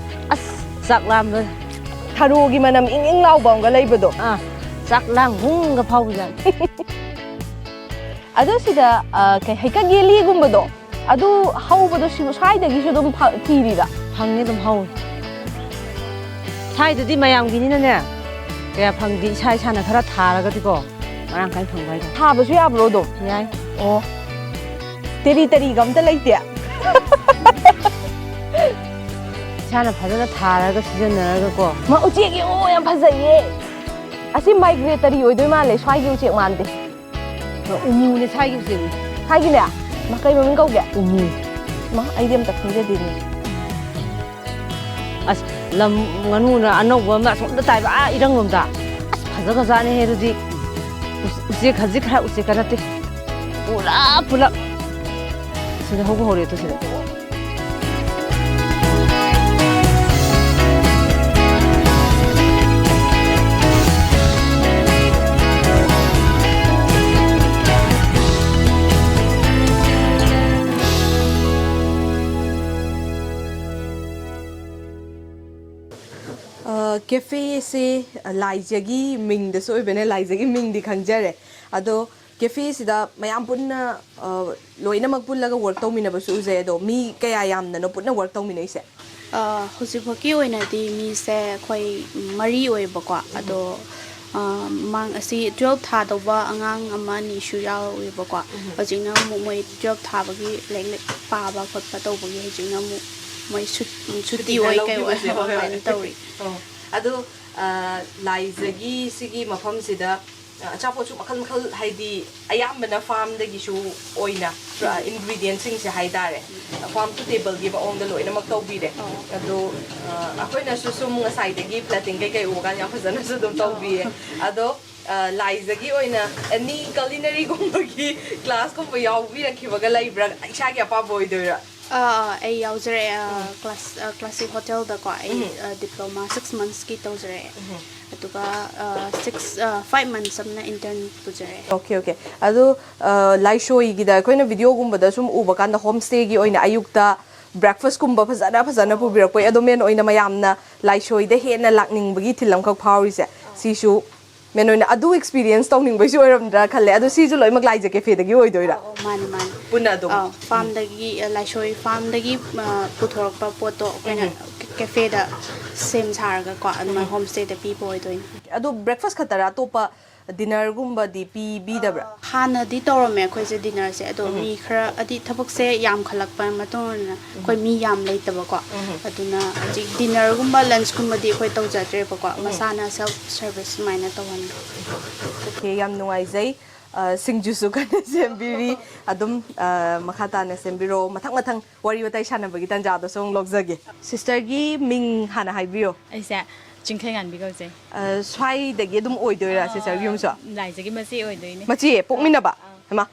ꯑꯁ, ꯆꯥꯛ ꯂꯥꯝꯕ꯫ ꯊꯔꯣꯒꯤ ꯃꯅꯝ ꯏꯪ ꯏꯪ ꯂꯥꯎꯕ ꯑꯃꯒ ꯂꯩꯕꯗꯣ꯫ ꯑꯥ, ꯆꯥꯛ ꯂꯥꯝ ꯍꯨꯝꯒ ꯐꯥꯎꯕꯖꯥꯠꯅꯤ꯫ ꯑꯗꯣ ꯁꯤꯗ, ꯑ, ꯀꯩ, ꯍꯩꯀꯛ ꯌꯦꯂꯤꯒꯨꯝꯕꯗꯣ, ꯑꯗꯨ ꯍꯧꯕꯗꯣ ꯁꯤ-, ꯁ꯭ꯋꯥꯏꯗꯒꯤꯁꯨ ꯑꯗꯨꯝ ꯐ-, ꯊꯤꯔꯤꯔꯥ? ꯐꯪꯉꯤ, ꯑꯗꯨꯝ ꯍꯧꯋꯤ꯫ ꯁ꯭ꯋꯥꯏꯗꯗꯤ ꯃꯌꯥꯝꯒꯤꯅꯤꯅꯅꯦ, ꯀꯌꯥ ꯐꯪꯗꯦ, ꯏꯁꯥ ꯏꯁꯥꯅ ꯈꯔ ꯊꯥꯔꯒꯗꯤꯀꯣ, ꯃꯔꯥꯡ ꯀꯥꯏꯅ ꯐꯪꯕ ꯍꯥꯏꯇꯥꯔꯦ꯫ ꯊꯥꯕꯁꯨ ꯌꯥꯕ꯭ꯔꯣ ꯑꯗꯨꯝ? ꯌꯥꯏ꯫ ꯑꯣ꯫ ꯇꯦꯔꯤ ꯇꯦꯔꯤꯒ ꯑꯝꯇ ꯂꯩꯇꯦ? ꯏꯁꯥꯅ ꯐꯖꯅ ꯊꯥꯔꯒ ꯁꯤꯖꯤꯟꯅꯔꯒꯀꯣ꯫ ꯃꯥ, ꯎꯆꯦꯛ ꯌꯦꯡꯉꯣ, ꯌꯥꯝ ꯐꯖꯩꯌꯦ꯫ ꯑꯁꯤ migratory ꯑꯣꯏꯗꯣꯏ ꯃꯥꯜꯂꯦ, ꯁ꯭ꯋꯥꯏꯒꯤ ꯎꯆꯦꯛ ꯃꯥꯟꯗꯦ꯫ ꯎꯃꯨꯅꯦ, ꯁ꯭ꯋꯥꯏꯒꯤ ꯎꯆꯦꯛꯅꯦ꯫ ꯁ꯭ꯋꯥꯏꯒꯤꯅꯦ? ꯃꯥ, ꯀꯩ ꯃꯃꯤꯡ ꯀꯧꯒꯦ? ꯎꯃꯨ꯫ ꯃꯥ, ꯑꯩꯗꯤ ꯑꯝꯇ ꯈꯪꯖꯗꯦꯅꯦ꯫ ꯑꯁ, ꯂꯝ ꯉꯥꯅꯨꯅ ꯑꯅꯧꯕ ꯑꯃ ꯑꯁꯣꯝꯗ ꯇꯥꯏꯕ, ꯑꯥ ꯏꯔꯪꯂꯣꯝꯗ꯫ ꯑꯁ, ꯐꯖꯒ꯭ꯔꯖꯥꯠꯅꯤꯍꯦ ꯑꯗꯨꯗꯤ꯫ ꯎ-, ꯎꯆꯦꯛ ꯈꯖꯤꯛ ꯈꯔ ꯎꯆꯦꯛꯀ ꯅꯠꯇꯦ꯫ ꯄꯨꯂꯞ, ꯄꯨꯂꯞ꯫ ꯁꯤꯗ ꯍꯧꯕ ꯍꯧꯔꯦ ꯇꯨ ꯁꯤꯗ꯫ ꯑ, cafe ꯁꯦ ꯂꯥꯏꯖꯒꯤ ꯃꯤꯡꯗꯁꯨ ꯑꯣꯏꯕꯅꯦ, ꯂꯥꯏꯖꯒꯤ ꯃꯤꯡꯗꯤ ꯈꯪꯖꯔꯦ꯫ ꯑꯗꯣ cafe ꯁꯤꯗ ꯃꯌꯥꯝ ꯄꯨꯟꯅ, ꯑ, ꯂꯣꯏꯅꯃꯛ ꯄꯨꯜꯂꯒ work ꯇꯧꯃꯤꯟꯅꯕꯁꯨ ꯎꯖꯩ꯫ ꯑꯗꯣ ꯃꯤ ꯀꯌꯥ ꯌꯥꯝꯅꯅꯣ ꯄꯨꯟꯅ work ꯇꯧꯃꯤꯟꯅꯩꯁꯦ? ꯑ, ꯍꯧꯖꯤꯛꯐꯥꯎꯒꯤ ꯑꯣꯏꯅꯗꯤ ꯃꯤꯁꯦ ꯑꯩꯈꯣꯏ ꯃꯔꯤ ꯑꯣꯏꯌꯦꯕꯀꯣ꯫ ꯑꯗꯣ, ꯑ, ꯃꯃꯥꯡ ꯑꯁꯤ twelve ꯊꯥꯗꯧꯕ ꯑꯉꯥꯡ ꯑꯃ ꯑꯅꯤꯁꯨ ꯌꯥꯎꯔꯤꯕꯀꯣ꯫ ꯍꯧꯖꯤꯛꯅ ꯑꯃꯨꯛ ꯃꯣꯏ twelve ꯊꯥꯕꯒꯤ ꯂꯥꯏꯔꯤꯛ ꯄꯥꯕ ꯈꯣꯠꯄ ꯇꯧꯕꯒꯤ ꯍꯧꯖꯤꯛꯅ ꯑꯃꯨꯛ ꯃꯣꯏ ꯁꯨꯠ-, ꯁꯨꯇꯤ ꯁꯨꯇꯤ ꯈꯔ ꯑꯣꯏ ꯀꯩ ꯑꯣꯏ ꯂꯧꯈꯤꯕꯁꯦ, ꯍꯣꯏ, ꯍꯣꯏ, ꯍꯣꯏ꯫ ꯑꯗꯨꯃꯥꯏꯅ ꯇꯧꯔꯤ꯫ ꯑꯣ, ꯑꯗꯣ, ꯑ, ꯂꯥꯏꯖꯒꯤ ꯁꯤꯒꯤ ꯃꯐꯝꯁꯤꯗ, ꯑ, ꯑꯆꯥꯄꯣꯠꯁꯨ ꯃꯈꯜ ꯃꯈꯜ, ꯍꯥꯏꯗꯤ ꯑꯌꯥꯝꯕꯅ farm ꯗꯒꯤꯁꯨ ꯑꯣꯏꯅ, ꯑ, ingredient ꯁꯤꯡꯁꯦ ꯍꯥꯏꯇꯥꯔꯦ, farm to table ꯒꯤ ꯃꯑꯣꯡꯗ ꯂꯣꯏꯅꯃꯛ ꯇꯧꯕꯤꯔꯦ꯫ ꯑꯣ꯫ ꯑꯗꯣ, ꯑ, ꯑꯩꯈꯣꯏꯅꯁꯨ ꯁꯨꯝ ꯉꯁꯥꯏꯗꯒꯤ plating ꯀꯩꯀꯩ ꯎꯕ ꯀꯥꯟꯗ ꯌꯥꯝ ꯐꯖꯅꯁꯨ ꯑꯗꯨꯝ ꯇꯧꯕꯤꯌꯦ꯫ ꯑꯗꯣ, ꯑ, ꯂꯥꯏꯖꯒꯤ ꯑꯣꯏꯅ any culinary ꯒꯨꯝꯕꯒꯤ class ꯀꯨꯝꯕ ꯌꯥꯎꯕꯤꯔꯛꯈꯤꯕꯒ ꯂꯩꯕ꯭ꯔꯥ? ꯏꯁꯥꯒꯤ ꯑꯄꯥꯝꯕ ꯑꯣꯏꯗꯣꯏꯔꯥ? ꯑꯥ, ꯑꯥ, ꯑꯩ ꯌꯥꯎꯖꯔꯛꯑꯦ꯫ ꯑꯥ, class-, ꯑꯥ, classic hotel ꯗꯀꯣ ꯑꯩ, ꯎꯝ꯫ ꯑꯥ, diploma six months ꯀꯤ ꯇꯧꯖꯔꯛꯑꯦ꯫ ꯎꯝ꯫ ꯑꯗꯨꯒ, ꯑꯥ, six, ꯑꯥ, five months ꯑꯃꯅ intern ꯄꯨꯖꯔꯛꯑꯦ꯫ Okay, okay. ꯑꯗꯣ, ꯑꯥ, ꯂꯥꯏꯁꯣꯏꯒꯤꯗ ꯑꯩꯈꯣꯏꯅ video ꯒꯨꯝꯕꯗ ꯁꯨꯝ ꯎꯕ ꯀꯥꯟꯗ home stay ꯒꯤ ꯑꯣꯏꯅ ꯑꯌꯨꯛꯇ breakfast ꯀꯨꯝꯕ ꯐꯖꯅ ꯐꯖꯅ ꯄꯨꯕꯤꯔꯛꯄꯩ, ꯑꯗꯣ main ꯑꯣꯏꯅ ꯃꯌꯥꯝꯅ ꯂꯥꯏꯁꯣꯏꯗ ꯍꯦꯟꯅ ꯂꯥꯛꯅꯤꯡꯕꯒꯤ ꯏꯊꯤꯜ ꯑꯃꯈꯛ ꯐꯥꯎꯔꯤꯁꯦ, ꯁꯤꯁꯨ main ꯑꯣꯏꯅ ꯑꯗꯨ experience ꯇꯧꯅꯤꯡꯕꯩꯁꯨ ꯑꯣꯏꯔꯝꯗ꯭ꯔꯥ ꯈꯜꯂꯦ꯫ ꯑꯗꯣ ꯁꯤꯁꯨ ꯂꯣꯏꯅꯃꯛ ꯂꯥꯏꯖ cafe ꯗꯒꯤ ꯑꯣꯏꯗꯣꯏꯔꯥ? ꯑꯧ, ꯑꯧ, ꯃꯥꯅꯦ, ꯃꯥꯅꯦ꯫ ꯄꯨꯟꯅ ꯑꯗꯨꯝ? ꯑꯧ, farm ꯗꯒꯤ, ꯑ, ꯂꯥꯏꯁꯣꯏ farm ꯗꯒꯤ, ꯑ, ꯄꯨꯊꯣꯔꯛꯄ ꯄꯣꯠꯇꯣ ꯑꯩꯈꯣꯏꯅ ꯎꯝ꯫ Cafe ꯗ ꯁꯦꯝ ꯁꯥꯔꯒꯀꯣ, ꯑꯗꯨꯃꯥꯏꯅ ꯎꯝ꯫ Home stay ꯗ ꯄꯤꯕ ꯑꯣꯏꯗꯣꯏꯅꯦ꯫ ꯑꯗꯣ breakfast ꯈꯛꯇꯔꯥ? ꯑꯇꯣꯞꯄ, ꯗꯤꯅꯔꯒꯨꯝꯕꯗꯤ ꯄꯤꯕꯤꯗꯕ꯭ꯔꯥ? ꯍꯥꯟꯅꯗꯤ ꯇꯧꯔꯝꯃꯦ ꯑꯩꯈꯣꯏꯁꯦ ꯗꯤꯅꯔꯁꯦ, ꯑꯗꯣ ꯃꯤ ꯈꯔ, ꯍꯥꯏꯗꯤ ꯊꯕꯛꯁꯦ ꯌꯥꯝꯈꯠꯂꯛꯄ ꯃꯇꯨꯡ ꯏꯟꯅ ꯑꯩꯈꯣꯏ ꯃꯤ ꯌꯥꯝ ꯂꯩꯇꯕꯀꯣ꯫ ꯑꯗꯨꯅ ꯍꯧꯖꯤꯛ ꯗꯤꯅꯔꯒꯨꯝꯕ ꯂꯟꯁꯀꯨꯝꯕꯗꯤ ꯑꯩꯈꯣꯏ ꯇꯧꯖꯗ꯭ꯔꯦꯕꯀꯣ, ꯃꯁꯥꯅ ꯁꯦꯜꯐ ꯁꯔꯚꯤꯁ ꯁꯨꯃꯥꯏꯅ ꯇꯧꯍꯟꯕ꯫ ꯑꯣꯀꯦ, ꯌꯥꯝ ꯅꯨꯡꯉꯥꯏꯖꯩ꯫ ꯑ, ꯁꯤꯡꯖꯨꯁꯨ ꯀꯟꯅ ꯁꯦꯝꯕꯤꯔꯤ꯫ ꯑꯗꯨꯝ, ꯑ, ꯃꯈꯥ ꯇꯥꯅ ꯁꯦꯝꯕꯤꯔꯣ꯫ ꯃꯊꯪ ꯃꯊꯪ ꯋꯥꯔꯤ ꯋꯥꯇꯥꯏ ꯁꯥꯟꯅꯕꯒꯤ ꯇꯥꯟꯖꯥꯗꯁꯨ ꯑꯃꯨꯛ ꯂꯧꯖꯒꯦ꯫ ꯁꯤꯁꯇꯔꯒꯤ ꯃꯤꯡ ꯍꯥꯟꯅ ꯍꯥꯏꯕꯤꯌꯣ꯫ ꯑꯩꯁꯦ ꯆꯤꯡꯈꯩꯉꯥꯟꯕꯤ ꯀꯧꯖꯩ꯫ ꯑ, ꯁ꯭ꯋꯥꯏꯗꯒꯤ ꯑꯗꯨꯝ ꯑꯣꯏꯗꯣꯏꯔꯥ ꯁꯤꯁꯇꯔꯒꯤ ꯌꯨꯝꯁꯨ? ꯂꯥꯏꯖꯒꯤ ꯃꯆꯦ ꯑꯣꯏꯗꯣꯏꯅꯦ꯫ ꯃꯆꯦ ꯄꯣꯛꯃꯤꯟꯅꯕ? ꯍꯩꯃꯥ꯫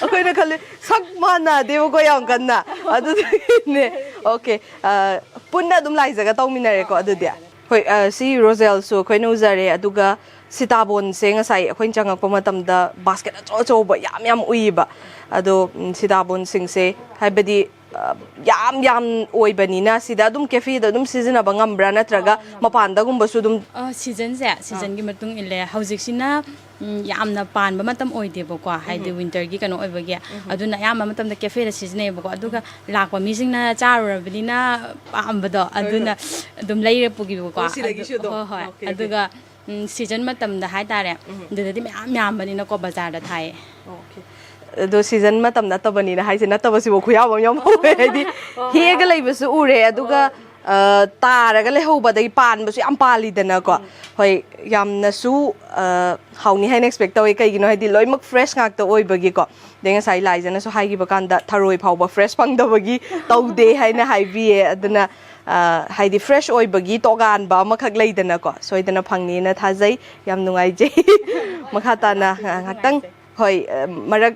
ꯑꯩꯈꯣꯏꯅ ꯈꯜꯂꯤ ꯁꯛ ꯃꯥꯟꯅꯗꯦꯕꯀꯣ ꯌꯥꯝ ꯀꯟꯅ꯫ ꯑꯗꯨꯗꯒꯤꯅꯦ꯫ ꯑꯣꯀꯦ꯫ ꯑ, ꯄꯨꯟꯅ ꯑꯗꯨꯝ ꯂꯥꯏꯖꯒ ꯇꯧꯃꯤꯟꯅꯔꯦꯀꯣ ꯑꯗꯨꯗꯤ꯫ ꯍꯣꯏ, ꯑ, ꯁꯤ ꯔꯣꯖꯦꯜꯁꯨ ꯑꯩꯈꯣꯏꯅ ꯎꯖꯔꯦ꯫ ꯑꯗꯨꯒ ꯁꯤꯇꯥꯕꯣꯟꯁꯦ ꯉꯁꯥꯏ ꯑꯩꯈꯣꯏꯅ ꯆꯪꯉꯛꯄ ꯃꯇꯝꯗ ꯕꯥꯁꯀꯦꯠ ꯑꯆꯧ ꯑꯆꯧꯕ ꯌꯥꯝ ꯌꯥꯝ ꯎꯏꯕ꯫ ꯑꯗꯣ, ꯎꯝ, ꯁꯤꯇꯥꯕꯣꯟꯁꯤꯡꯁꯦ ꯍꯥꯏꯕꯗꯤ, ꯑ, ꯌꯥꯝ ꯌꯥꯝ ꯑꯣꯏꯕꯅꯤꯅ ꯁꯤꯗ ꯑꯗꯨꯝ ꯀꯦꯐꯦꯗ ꯑꯗꯨꯝ ꯁꯤꯖꯤꯟꯅꯕ ꯉꯝꯕ꯭ꯔꯥ, ꯅꯠꯇ꯭ꯔꯒ ꯃꯄꯥꯟꯗꯒꯨꯝꯕꯁꯨ ꯑꯗꯨꯝ? ꯑ, ꯁꯤꯖꯟꯁꯦ, ꯁꯤꯖꯟꯒꯤ ꯃꯇꯨꯡ ꯏꯜꯂꯦ꯫ ꯍꯧꯖꯤꯛꯁꯤꯅ, ꯎꯝ, ꯌꯥꯝꯅ ꯄꯥꯟꯕ ꯃꯇꯝ ꯑꯣꯏꯗꯦꯕꯀꯣ, ꯍꯥꯏꯗꯤ ꯋꯤꯟꯇꯔꯒꯤ ꯀꯩꯅꯣ ꯑꯣꯏꯕꯒꯤ꯫ ꯑꯗꯨꯅ ꯑꯌꯥꯝꯕ ꯃꯇꯝꯗ ꯀꯦꯐꯦꯗ ꯁꯤꯖꯤꯟꯅꯩꯌꯦꯕꯀꯣ꯫ ꯑꯗꯨꯒ ꯂꯥꯛꯄ ꯃꯤꯁꯤꯡꯅ ꯆꯥꯔꯨꯔꯕꯅꯤꯅ ꯄꯥꯝꯕꯗꯣ, ꯑꯗꯨꯅ ꯑꯗꯨꯝ ꯂꯩꯔ ꯄꯨꯈꯤꯕꯀꯣ꯫ ꯑꯣ, ꯁꯤꯗꯒꯤꯁꯨ ꯑꯗꯨꯝ? ꯍꯣꯏ, ꯍꯣꯏ꯫ Okay, okay. ꯑꯗꯨꯒ, ꯎꯝ, ꯁꯤꯖꯟ ꯃꯇꯝꯗ ꯍꯥꯏꯇꯥꯔꯦ, ꯑꯗꯨꯗꯗꯤ ꯃꯌꯥꯝ ꯌꯥꯝꯕꯅꯤꯅꯀꯣ, ꯕꯖꯥꯔꯗ ꯊꯥꯏꯌꯦ꯫ ꯑꯣꯀꯦ꯫ ꯑꯗꯣ ꯁꯤꯖꯟ ꯃꯇꯝ ꯅꯠꯇꯕꯅꯤꯅ ꯍꯥꯏꯁꯦ ꯅꯠꯇꯕꯁꯤꯕꯨ ꯈꯨꯌꯥꯝ ꯑꯃ ꯌꯥꯝ ꯍꯧꯋꯦ꯫ ꯍꯥꯏꯗꯤ ꯍꯦꯛꯑꯒ ꯂꯩꯕꯁꯨ ꯎꯔꯦ, ꯑꯗꯨꯒ, ꯑ, ꯇꯥꯔꯒ ꯂꯩꯍꯧꯕ, ꯑꯗꯒꯤ ꯄꯥꯟꯕꯁꯨ ꯌꯥꯝ ꯄꯥꯜꯂꯤꯗꯅꯀꯣ꯫ ꯍꯣꯏ, ꯌꯥꯝꯅꯁꯨ, ꯑ, ꯍꯥꯎꯅꯤ ꯍꯥꯏꯅ ꯑꯦꯛꯁꯄꯦꯛ ꯇꯧꯋꯦ꯫ ꯀꯩꯒꯤꯅꯣ ꯍꯥꯏꯗꯤ ꯂꯣꯏꯅꯃꯛ ꯐ꯭ꯔꯦꯁ ꯉꯥꯛꯇ ꯑꯣꯏꯕꯒꯤꯀꯣ꯫ ꯑꯗꯩ ꯉꯁꯥꯏ ꯂꯥꯏꯖꯅꯁꯨ ꯍꯥꯏꯈꯤꯕ ꯀꯥꯟꯗ ꯊꯔꯣꯏ ꯐꯥꯎꯕ ꯐ꯭ꯔꯦꯁ ꯐꯪꯗꯕꯒꯤ ꯇꯧꯗꯦ ꯍꯥꯏꯅ ꯍꯥꯏꯕꯤꯌꯦ꯫ ꯑꯗꯨꯅ, ꯑ, ꯍꯥꯏꯗꯤ ꯐ꯭ꯔꯦꯁ ꯑꯣꯏꯕꯒꯤ ꯇꯣꯉꯥꯟꯕ ꯑꯃꯈꯛ ꯂꯩꯗꯅꯀꯣ, ꯁꯣꯏꯗꯅ ꯐꯪꯅꯤꯅ ꯊꯥꯖꯩ꯫ ꯌꯥꯝ ꯅꯨꯡꯉꯥꯏꯖꯩ꯫ ꯃꯈꯥ ꯇꯥꯅ ꯉꯥꯏꯍꯥꯛꯇꯪ, ꯍꯣꯏ, ꯑ, ꯃꯔꯛ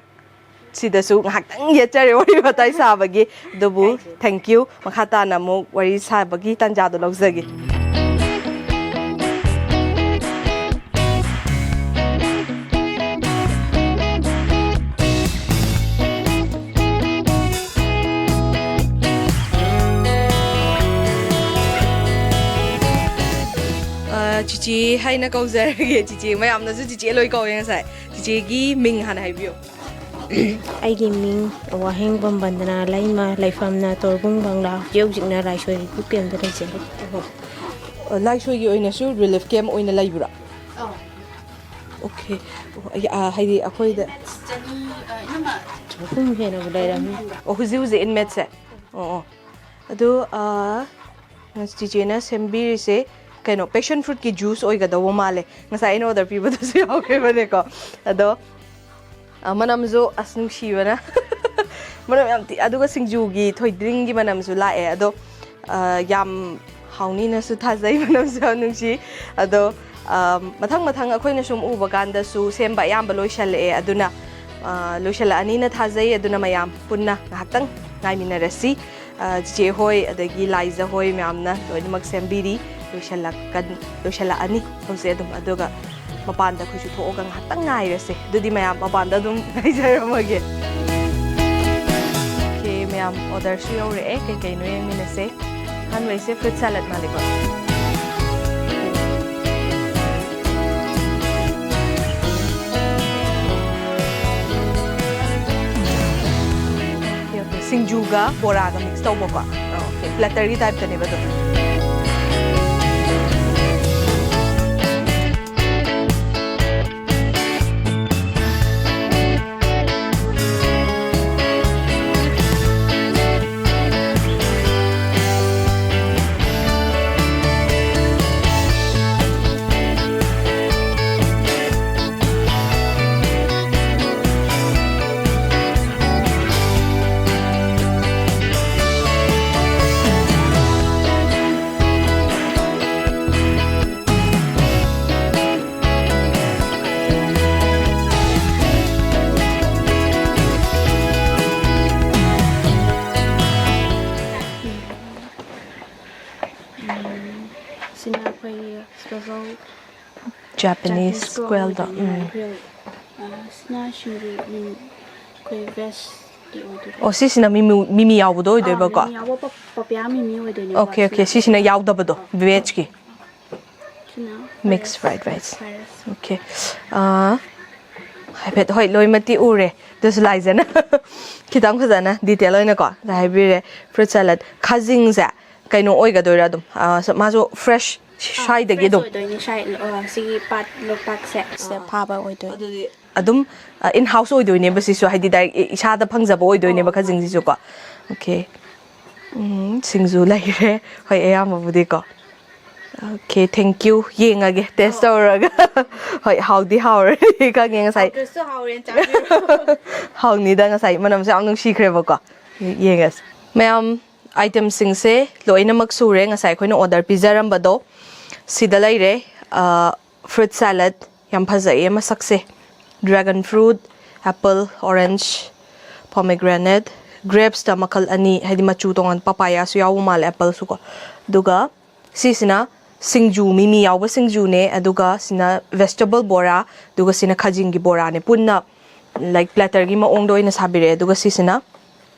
ꯁꯤꯗꯁꯨ ꯉꯥꯏꯍꯥꯛꯇꯪ ꯌꯦꯠꯆꯔꯦ ꯋꯥꯔꯤ ꯋꯥꯇꯥꯏ ꯁꯥꯕꯒꯤ꯫ ꯑꯗꯨꯕꯨ thank you꯫ ꯃꯈꯥ ꯇꯥꯅ ꯑꯃꯨꯛ ꯋꯥꯔꯤ ꯁꯥꯕꯒꯤ ꯇꯥꯟꯖꯥꯗꯣ ꯂꯧꯖꯒꯦ꯫ ꯑ, ꯆꯤꯆꯦ ꯍꯥꯏꯅ ꯀꯧꯖꯔꯒꯦ꯫ ꯆꯤꯆꯦ, ꯃꯌꯥꯝꯅꯁꯨ ꯆꯤꯆꯦ ꯂꯣꯏ ꯀꯧꯋꯦ ꯉꯁꯥꯏ꯫ ꯆꯤꯆꯦꯒꯤ ꯃꯤꯡ ꯍꯥꯟꯅ ꯍꯥꯏꯕꯤꯌꯨ꯫ ꯑꯩꯒꯤ ꯃꯤꯡ ꯋꯥꯍꯦꯡꯕꯝ ꯕꯟꯗꯅꯥ ꯂꯩꯃ, ꯂꯩꯐꯝꯅ ꯇꯣꯔꯕꯨꯡ ꯕꯪꯂꯥ, ꯍꯧꯖꯤꯛ ꯍꯧꯖꯤꯛꯅ ꯂꯥꯏꯁꯣꯏ ꯔꯤꯂꯤꯐ ꯀꯦꯝꯗ ꯂꯩꯖꯔꯤ꯫ ꯑ, ꯂꯥꯏꯁꯣꯏꯒꯤ ꯑꯣꯏꯅꯁꯨ ꯔꯤꯂꯤꯐ ꯀꯦꯝ ꯑꯣꯏꯅ ꯂꯩꯕ꯭ꯔꯥ? ꯑꯣꯀꯦ꯫ ꯍꯥꯏꯗꯤ ꯑꯩꯈꯣꯏꯗ ꯑꯍꯨꯝ ꯍꯦꯟꯅꯕꯨ ꯂꯩꯔꯝꯅꯤ꯫ ꯑꯣ, ꯍꯧꯖꯤꯛ ꯍꯧꯖꯤꯛ ꯏꯟꯃꯦꯠꯁꯦ꯫ ꯑꯣ ꯑꯣ꯫ ꯑꯗꯣ ꯆꯤꯆꯦꯅ ꯁꯦꯝꯕꯤꯔꯤꯁꯦ ꯀꯩꯅꯣ, ꯄꯦꯁꯟ ꯐ꯭ꯔꯨꯠꯀꯤ ꯖꯨꯁ ꯑꯣꯏꯒꯗꯧꯕ ꯃꯥꯜꯂꯦ꯫ ꯉꯁꯥꯏ ꯑꯩꯅ ꯑꯣꯔꯗꯔ ꯄꯤꯕꯗꯁꯨ ꯌꯥꯎꯈꯤꯕꯅꯦꯀꯣ꯫ ꯑꯗꯣ ꯃꯅꯝꯁꯨ ꯑꯁ ꯅꯨꯡꯁꯤꯕꯅ ꯃꯅꯝ ꯌꯥꯝ ꯊꯤ꯫ ꯑꯗꯨꯒ ꯁꯤꯡꯖꯨꯒꯤ ꯊꯣꯏꯗ꯭ꯔꯤꯡꯒꯤ ꯃꯅꯝꯁꯨ ꯂꯥꯛꯑꯦ꯫ ꯑꯗꯣ ꯌꯥꯝ ꯍꯥꯎꯅꯤꯅꯁꯨ ꯊꯥꯖꯩ꯫ ꯃꯅꯝꯁꯨ ꯌꯥꯝ ꯅꯨꯡꯁꯤ꯫ ꯑꯗꯣ ꯃꯊꯪ ꯃꯊꯪ ꯑꯩꯈꯣꯏꯅ ꯁꯨꯝ ꯎꯕ ꯀꯥꯟꯗꯁꯨ ꯁꯦꯝꯕ ꯑꯌꯥꯝꯕ ꯂꯣꯏꯁꯜꯂꯛꯑꯦ꯫ ꯑꯗꯨꯅ ꯂꯣꯏꯁꯜꯂꯛꯑꯅꯤꯅ ꯊꯥꯖꯩ꯫ ꯑꯗꯨꯅ ꯃꯌꯥꯝ ꯄꯨꯟꯅ ꯉꯥꯏꯍꯥꯛꯇꯪ ꯉꯥꯏꯃꯤꯟꯅꯔꯁꯤ꯫ ꯆꯤꯆꯦ ꯍꯣꯏ ꯑꯗꯒꯤ ꯂꯥꯏꯖ ꯍꯣꯏ ꯃꯌꯥꯝꯅ ꯂꯣꯏꯅꯃꯛ ꯁꯦꯝꯕꯤꯔꯤ꯫ ꯂꯣꯏꯁꯜꯂꯛꯀꯅꯤ, ꯂꯣꯏꯁꯜꯂꯛꯑꯅꯤ ꯍꯧꯖꯤꯛ ꯑꯗꯨꯝ꯫ ꯑꯗꯨꯒ ꯃꯄꯥꯟꯗ ꯑꯩꯈꯣꯏꯁꯨ ꯊꯣꯛꯑꯒ ꯉꯥꯏꯍꯥꯛꯇꯪ ꯉꯥꯏꯔꯁꯦ꯫ ꯑꯗꯨꯗꯤ ꯃꯌꯥꯝ ꯃꯄꯥꯟꯗ ꯑꯗꯨꯝ ꯉꯥꯏꯖꯔꯝꯃꯒꯦ꯫ ꯑꯣꯀꯦ, ꯃꯌꯥꯝ ꯑꯣꯔꯗꯔꯁꯨ ꯌꯧꯔꯛꯑꯦ꯫ ꯀꯩꯀꯩꯅꯣ ꯌꯦꯡꯃꯤꯟꯅꯁꯦ꯫ ꯑꯍꯥꯟꯕꯩꯁꯦ ꯐ꯭ꯔꯨꯠ ꯁꯥꯂꯠ ꯃꯥꯜꯂꯦꯀꯣ꯫ Okay, okay. ꯁꯤꯡꯖꯨꯒ ꯕꯣꯔꯥꯒ ꯃꯤꯛꯁ ꯇꯧꯕꯀꯣ꯫ ꯑꯣꯀꯦ, ꯄ꯭ꯂꯦꯇꯔꯒꯤ ꯇꯥꯏꯞꯇꯅꯦꯕ ꯑꯗꯨꯝ꯫ ꯁꯤꯅ ꯑꯩꯈꯣꯏꯒꯤ ꯁ꯭ꯄꯦꯁꯦꯜ Japanese Japanese ꯀ꯭ꯋꯦꯜꯗꯣ꯫ ꯎꯝ꯫ ꯒ꯭ꯔꯤꯜ꯫ ꯑ, ꯁꯤꯅ ꯁꯤꯡꯖꯨ, ꯎꯝ, ꯑꯩꯈꯣꯏ ꯚꯦꯖꯀꯤ ꯑꯣꯏꯗꯣꯏꯕ꯫ ꯑꯣ, ꯁꯤꯁꯤꯅ ꯃꯤꯃꯤ, ꯃꯤꯃꯤ ꯌꯥꯎꯕꯗꯣ ꯑꯣꯏꯗꯣꯏꯕꯀꯣ? ꯑꯥ, ꯃꯤꯃꯤ ꯌꯥꯎꯕ ꯄ-, ꯄꯄꯤꯌꯥ ꯃꯤꯃꯤ ꯑꯣꯏꯗꯣꯏꯅꯦꯕ꯫ Okay, okay. ꯁꯤꯅ ꯁꯤꯁꯤꯅ ꯌꯥꯎꯗꯕꯗꯣ, ꯑꯥ꯫ ꯚꯦꯖꯀꯤ꯫ ꯁꯤꯅ ꯃꯤꯛꯁ ꯐ꯭ꯔꯥꯏꯗ ꯔꯥꯏꯁ꯫ ꯐ꯭ꯔꯥꯏꯗ ꯔꯥꯏꯁ꯫ ꯑꯣꯀꯦ꯫ ꯑ, ꯍꯥꯏꯐꯦꯠ, ꯍꯣꯏ, ꯂꯣꯏꯃꯛꯇꯤ ꯎꯔꯦ꯫ ꯑꯗꯨꯁꯨ ꯂꯥꯏꯖꯅ ꯈꯤꯇꯪ ꯐꯖꯅ ꯗꯤꯇꯦꯜ ꯑꯣꯏꯅꯀꯣ ꯍꯥꯏꯕꯤꯔꯦ꯫ ꯐ꯭ꯔꯨꯠ ꯁꯥꯂꯠ꯫ ꯈꯥꯖꯤꯡꯁꯦ ꯀꯩꯅꯣ ꯑꯣꯏꯒꯗꯣꯏꯔꯥ ꯑꯗꯨꯝ? ꯑ, ꯁ-, ꯃꯥꯁꯨ ꯐ꯭ꯔꯦꯁ ꯁ꯭ꯋꯥꯏꯗꯒꯤ ꯑꯗꯨꯝ ꯑꯣꯏꯗꯣꯏꯅꯦ ꯁ꯭ꯋꯥꯏ, ꯑ, ꯁꯤꯒꯤ ꯄꯥꯠ, ꯂꯣꯛꯇꯥꯛꯁꯦ꯫ ꯁꯤꯗ ꯐꯥꯕ ꯑꯣꯏꯗꯣꯏꯅꯦ꯫ ꯑꯗꯨꯗꯤ ꯑꯗꯨꯝ, ꯑ, in house ꯑꯣꯏꯗꯣꯏꯅꯦꯕ ꯁꯤꯁꯨ, ꯍꯥꯏꯗꯤ direct ꯏꯁꯥꯗ ꯐꯪꯖꯕ ꯑꯣꯏꯗꯣꯏꯅꯦꯕ ꯈꯖꯤꯡꯁꯤꯁꯨꯀꯣ꯫ Okay. ꯎꯝ, ꯁꯤꯡꯖꯨ ꯂꯩꯔꯦ꯫ ꯍꯣꯏ, ꯑꯌꯥꯝꯕꯕꯨꯗꯤꯀꯣ꯫ Okay, thank you. ꯌꯦꯡꯉꯒꯦ, taste ꯇꯧꯔꯒ꯫ ꯍꯣꯏ, ꯍꯥꯎꯗꯤ ꯍꯥꯎꯔꯦ꯫ ꯈꯪꯉꯦ ꯉꯁꯥꯏ꯫ ꯍꯥꯎꯇ꯭ꯔꯁꯨ ꯍꯥꯎꯔꯦꯅ ꯆꯥꯕꯤꯔꯣ꯫ ꯍꯥꯎꯅꯤꯗ, ꯉꯁꯥꯏ ꯃꯅꯝꯁꯨ ꯌꯥꯝ ꯅꯨꯡꯁꯤꯈ꯭ꯔꯦꯕꯀꯣ꯫ ꯌꯦꯡꯉꯁꯤ꯫ ꯃꯌꯥꯝ, itemꯁꯤꯡꯁꯦ ꯂꯣꯏꯅꯃꯛ ꯁꯨꯔꯦ꯫ ꯉꯁꯥꯏ ꯑꯩꯈꯣꯏꯅ order ꯄꯤꯖꯔꯝꯕꯗꯣ ꯁꯤꯗ ꯂꯩꯔꯦ꯫ ꯑ, fruit salad, ꯌꯥꯝ ꯐꯖꯩꯌꯦ ꯃꯁꯛꯁꯦ꯫ Dragon fruit, apple, orange, pomegranate, grapesꯇ ꯃꯈꯜ ꯑꯅꯤ, ꯍꯥꯏꯗꯤ ꯃꯆꯨ ꯇꯣꯉꯥꯟ, papayaꯁꯨ ꯌꯥꯎꯕ ꯃꯥꯜꯂꯦ appleꯁꯨꯀꯣ꯫ ꯑꯗꯨꯒ ꯁꯤꯁꯤꯅ ꯁꯤꯡꯖꯨ, ꯃꯤꯃꯤ ꯌꯥꯎꯕ ꯁꯤꯡꯖꯨꯅꯦ, ꯑꯗꯨꯒ ꯁꯤꯅ vegetable ꯕꯣꯔꯥ, ꯑꯗꯨꯒ ꯁꯤꯅ ꯈꯖꯤꯡꯒꯤ ꯕꯣꯔꯥꯅꯦ꯫ ꯄꯨꯟꯅ, like, platterꯒꯤ ꯃꯑꯣꯡꯗ ꯑꯣꯏꯅ ꯁꯥꯕꯤꯔꯛꯑꯦ꯫ ꯑꯗꯨꯒ ꯁꯤꯁꯤꯅ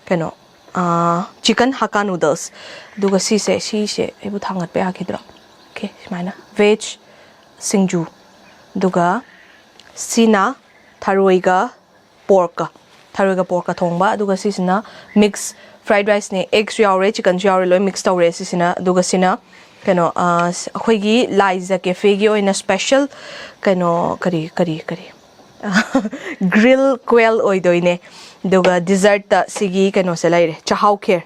ꯀꯩꯅꯣ, ꯑꯥ, chicken Hakka noodles꯫ ꯑꯗꯨꯒ ꯁꯤꯁꯦ, ꯁꯤꯁꯦ ꯑꯩꯕꯨ ꯊꯥꯡꯒꯠꯄ ꯌꯥꯈꯤꯗ꯭ꯔꯣ? Okay, ꯁꯨꯃꯥꯏꯅ veg ꯁꯤꯡꯖꯨ꯫ ꯑꯗꯨꯒ ꯁꯤꯅ ꯊꯔꯣꯏꯒ porkꯀ, ꯊꯔꯣꯏꯒ porkꯀ ꯊꯣꯡꯕ꯫ ꯑꯗꯨꯒ ꯁꯤꯁꯤꯅ mix fried riceꯅꯦ, eggsꯁꯨ ꯌꯥꯎꯔꯦ, chickenꯁꯨ ꯌꯥꯎꯔꯦ, ꯂꯣꯏ mix ꯇꯧꯔꯦ ꯁꯤꯁꯤꯅ꯫ ꯑꯗꯨꯒ ꯁꯤꯅ ꯀꯩꯅꯣ, ꯑ, ꯑꯩꯈꯣꯏꯒꯤ ꯂꯥꯏꯖ cafeꯒꯤ ꯑꯣꯏꯅ special ꯀꯩꯅꯣ, ꯀꯔꯤ, ꯀꯔꯤ, ꯀꯔꯤ? Grill quail ꯑꯣꯏꯗꯣꯏꯅꯦ꯫ ꯑꯗꯨꯒ dessertꯇ ꯁꯤꯒꯤ ꯀꯩꯅꯣꯁꯦ ꯂꯩꯔꯦ, ꯆꯥꯍꯥꯎ ꯈꯦꯔ꯫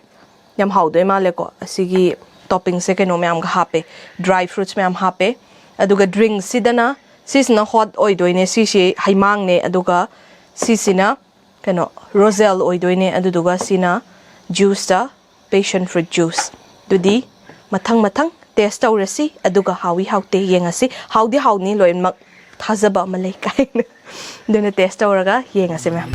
ꯌꯥꯝ ꯍꯥꯎꯗꯣꯏ ꯃꯥꯜꯂꯦꯀꯣ꯫ ꯑꯁꯤꯒꯤ toppingꯁꯦ ꯀꯩꯅꯣ ꯃꯌꯥꯝꯒ ꯍꯥꯞꯄꯦ, dry fruits ꯃꯌꯥꯝ ꯍꯥꯞꯄꯦ꯫ ꯑꯗꯨꯒ drinkꯁꯤꯗꯅ, ꯁꯤꯁꯤꯅ hot ꯑꯣꯏꯗꯣꯏꯅꯦ, ꯁꯤꯁꯤ ꯍꯩꯃꯥꯡꯅꯦ, ꯑꯗꯨꯒ ꯁꯤꯁꯤꯅ ꯀꯩꯅꯣ, roselle ꯑꯣꯏꯗꯣꯏꯅꯦ, ꯑꯗꯨꯗꯨꯒ ꯁꯤꯅ juiceꯇ passion fruit juice꯫ ꯑꯗꯨꯗꯤ ꯃꯊꯪ ꯃꯊꯪ taste ꯇꯧꯔꯁꯤ, ꯑꯗꯨꯒ ꯍꯥꯎꯏ ꯍꯥꯎꯇꯦ ꯌꯦꯡꯉꯁꯤ꯫ ꯍꯥꯎꯗꯤ ꯍꯥꯎꯅꯤ ꯂꯣꯏꯅꯃꯛ, ꯊꯥꯖꯕ ꯑꯃ ꯂꯩ ꯀꯥꯏꯅ꯫ ꯑꯗꯨꯅ taste ꯇꯧꯔꯒ ꯌꯦꯡꯉꯁꯤ ꯃꯌꯥꯝ꯫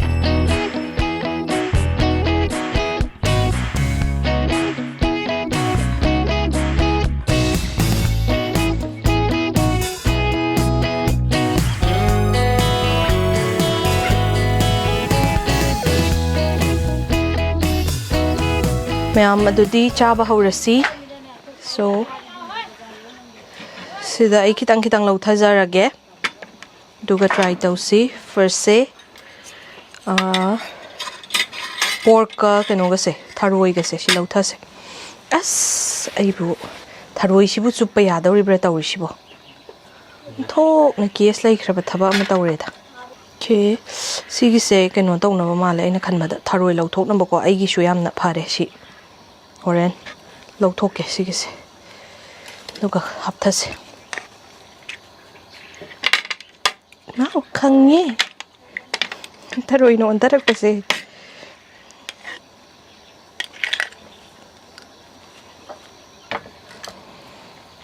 ꯃꯌꯥꯝ, ꯑꯗꯨꯗꯤ ꯆꯥꯕ ꯍꯧꯔꯁꯤ꯫ So, ꯁꯤꯗ ꯑꯩ ꯈꯤꯇꯪ ꯈꯤꯇꯪ ꯂꯧꯊꯖꯔꯒꯦ꯫ ꯑꯗꯨꯒ try ꯇꯧꯁꯤ꯫ Firstꯁꯦ, ꯑꯥ, porkꯀ ꯀꯩꯅꯣꯒꯁꯦ, ꯊꯔꯣꯏꯒꯁꯦ ꯁꯤ ꯂꯧꯊꯁꯦ꯫ ꯑꯁ, ꯑꯩꯕꯨ ꯊꯔꯣꯏꯁꯤꯕꯨ ꯆꯨꯞꯄ ꯌꯥꯗꯧꯔꯤꯕ꯭ꯔꯥ ꯇꯧꯔꯤꯁꯤꯕꯣ? ꯊꯣꯛꯅ ꯀꯦꯁ ꯂꯩꯈ꯭ꯔꯕ ꯊꯕꯛ ꯑꯃ ꯇꯧꯔꯦꯗ꯫ ꯁꯤ, ꯁꯤꯒꯤꯁꯦ ꯀꯩꯅꯣ ꯇꯧꯅꯕ ꯃꯥꯜꯂꯦ, ꯑꯩꯅ ꯈꯟꯕꯗ ꯊꯔꯣꯏ ꯂꯧꯊꯣꯛꯅꯕꯀꯣ꯫ ꯑꯩꯒꯤꯁꯨ ꯌꯥꯝꯅ ꯐꯔꯦ ꯁꯤ꯫ ꯍꯣꯔꯦꯟ ꯂꯧꯊꯣꯛꯀꯦ ꯁꯤꯒꯤꯁꯦ, ꯑꯗꯨꯒ ꯍꯥꯞꯊꯁꯦ꯫ ꯉꯥꯎ ꯈꯪꯉꯦ ꯊꯔꯣꯏꯅ ꯑꯣꯟꯊꯔꯛꯄꯁꯦ꯫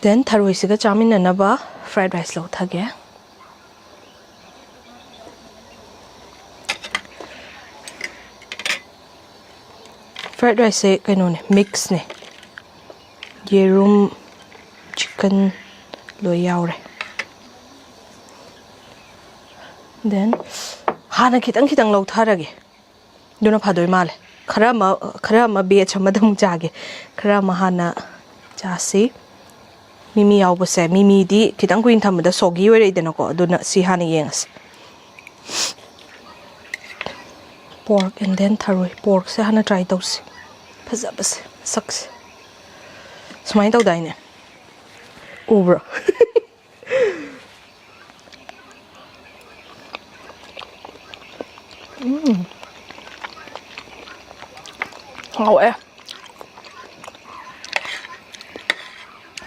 Then ꯊꯔꯣꯏꯁꯤꯒ ꯆꯥꯃꯤꯟꯅꯅꯕ fried rice ꯂꯧꯊꯒꯦ꯫ Fried riceꯁꯦ ꯀꯩꯅꯣꯅꯦ, mixꯅꯦ, ꯌꯦꯔꯨꯝ, chicken ꯂꯣꯏ ꯌꯥꯎꯔꯦ꯫ Then ꯍꯥꯟꯅ ꯈꯤꯇꯪ ꯈꯤꯇꯪ ꯂꯧꯊꯔꯒꯦ, ꯑꯗꯨꯅ ꯐꯗꯣꯏ ꯃꯥꯜꯂꯦ꯫ ꯈꯔ ꯑꯃ, ꯈꯔ ꯑꯃ batch ꯑꯃꯗ ꯑꯃꯨꯛ ꯆꯥꯒꯦ꯫ ꯈꯔ ꯑꯃ ꯍꯥꯟꯅ ꯆꯥꯁꯤ꯫ ꯃꯤꯃꯤ ꯌꯥꯎꯕꯁꯦ, ꯃꯤꯃꯤꯗꯤ ꯈꯤꯇꯪ ꯀꯨꯏꯅ ꯊꯝꯕꯗ soggy ꯑꯣꯏꯔꯛꯏꯗꯅꯀꯣ, ꯑꯗꯨꯅ ꯁꯤ ꯍꯥꯟꯅ ꯌꯦꯡꯉꯁꯤ꯫ Pork and then ꯊꯔꯣꯏ꯫ Porkꯁꯦ ꯍꯥꯟꯅ try ꯇꯧꯁꯤ꯫ ꯐꯖꯕꯁꯦ, ꯃꯁꯛꯁꯦ꯫ ꯁꯨꯃꯥꯏꯅ ꯇꯧꯗꯥꯏꯅꯦ? ꯎꯕ꯭ꯔꯣ? ꯎꯝ꯫ ꯍꯥꯎꯋꯦ꯫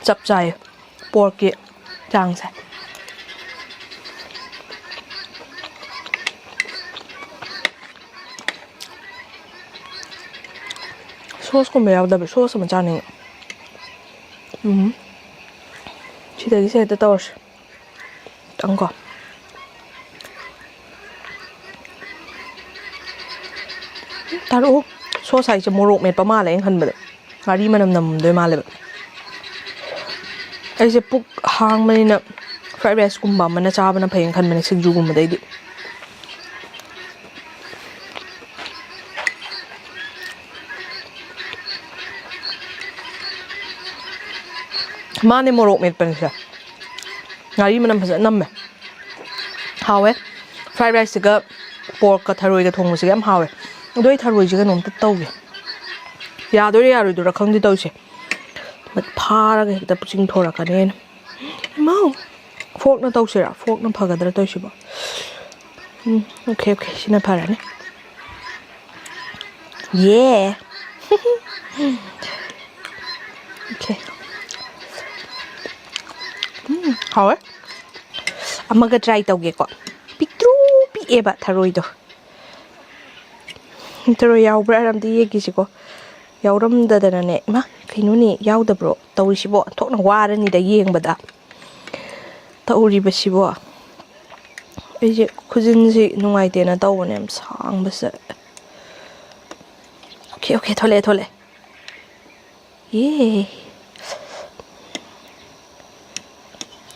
ꯆꯞ ꯆꯥꯏꯌꯦ porkꯀꯤ ꯆꯥꯡꯁꯦ꯫ Sauceꯀꯨꯝꯕ ꯌꯥꯎꯗꯕ꯭ꯔꯥ? Sauce ꯑꯃ ꯆꯥꯅꯤꯡꯉꯦ꯫ ꯎꯝ꯫ ꯁꯤꯗꯒꯤꯁꯦ ꯍꯦꯛꯇ ꯇꯧꯔꯁꯤ꯫ ꯈꯤꯇꯪꯀꯣ꯫ ꯇꯥꯔꯛꯎ꯫ Sauce ꯍꯥꯏꯁꯦ ꯃꯣꯔꯣꯛ ꯃꯦꯠꯄ ꯃꯥꯜꯂꯦ ꯑꯩꯅ ꯈꯟꯕꯗ꯫ ꯉꯥꯔꯤ ꯃꯅꯝ ꯅꯝꯗꯣꯏ ꯃꯥꯜꯂꯦꯕ꯫ ꯑꯩꯁꯦ ꯄꯨꯛ ꯍꯥꯡꯕꯅꯤꯅ fried riceꯀꯨꯝꯕ ꯑꯃꯅ ꯆꯥꯕꯅ ꯐꯩꯌꯦꯅ ꯈꯟꯕꯅꯦ ꯁꯤꯡꯖꯨꯒꯨꯝꯕꯗꯩꯗꯤ꯫ ꯃꯥꯅꯦ, ꯃꯣꯔꯣꯛ ꯃꯦꯠꯄꯅꯤꯁꯦ꯫ ꯉꯥꯔꯤ ꯃꯅꯝ ꯐꯖꯅ ꯅꯝꯃꯦ꯫ ꯍꯥꯎꯋꯦ꯫ Fried riceꯁꯤꯒ porkꯀ ꯊꯔꯣꯏꯒ ꯊꯣꯡꯕꯁꯤꯒ ꯌꯥꯝ ꯍꯥꯎꯋꯦ꯫ ꯑꯗꯣ ꯑꯩ ꯊꯔꯣꯏꯁꯦ ꯀꯩꯅꯣꯝꯇ ꯇꯧꯒꯦ꯫ ꯌꯥꯗꯣꯏꯔꯥ ꯌꯥꯔꯣꯏꯗꯣꯏꯔꯥ ꯈꯪꯗꯦ ꯇꯧꯔꯤꯁꯦ꯫ ꯐꯥꯔꯒ ꯍꯦꯛꯇ ꯆꯤꯡꯊꯣꯔꯛꯀꯅꯤ ꯑꯩꯅ꯫ ꯏꯃꯥꯎ! ꯐꯣꯔꯛꯅ ꯇꯧꯁꯤꯔꯥ? ꯐꯣꯔꯛꯅ ꯐꯒꯗ꯭ꯔꯥ ꯇꯧꯔꯤꯁꯤꯕꯣ? ꯎꯝ, ꯑꯣꯀꯦ, ꯑꯣꯀꯦ, ꯁꯤꯅ ꯐꯔꯅꯤ꯫ ꯌꯦ! ꯑꯣꯀꯦ꯫ ꯎꯝ, ꯍꯥꯎꯋꯦ꯫ ꯑꯃꯒ ꯇ꯭ꯔꯥꯏ ꯇꯧꯒꯦꯀꯣ꯫ ꯄꯤꯛꯇ꯭ꯔꯨ ꯄꯤꯛꯑꯦꯕ ꯊꯔꯣꯏꯗꯣ꯫ ꯊꯔꯣꯏ ꯌꯥꯎꯕ꯭ꯔꯥ ꯑꯝꯇ ꯌꯦꯡꯈꯤꯁꯤꯀꯣ꯫ ꯌꯥꯎꯔꯝꯗꯗꯅꯅꯦ꯫ ꯏꯃꯥ, ꯀꯩꯅꯣꯅꯦ, ꯌꯥꯎꯗꯕ꯭ꯔꯣ ꯇꯧꯔꯤꯁꯤꯕꯣ? ꯊꯣꯛꯅ ꯋꯥꯔꯅꯤꯗ ꯌꯦꯡꯕꯗ꯫ ꯇꯧꯔꯤꯕꯁꯤꯕꯣ꯫ ꯑꯩꯁꯦ ꯈꯨꯖꯤꯟꯁꯤ ꯅꯨꯡꯉꯥꯏꯇꯦꯅ ꯇꯧꯕꯅꯦ, ꯌꯥꯝ ꯁꯥꯡꯕꯁꯦ꯫ ꯑꯣꯀꯦ, ꯑꯣꯀꯦ, ꯊꯣꯛꯂꯛꯑꯦ, ꯊꯣꯛꯂꯛꯑꯦ꯫ ꯌꯦ꯫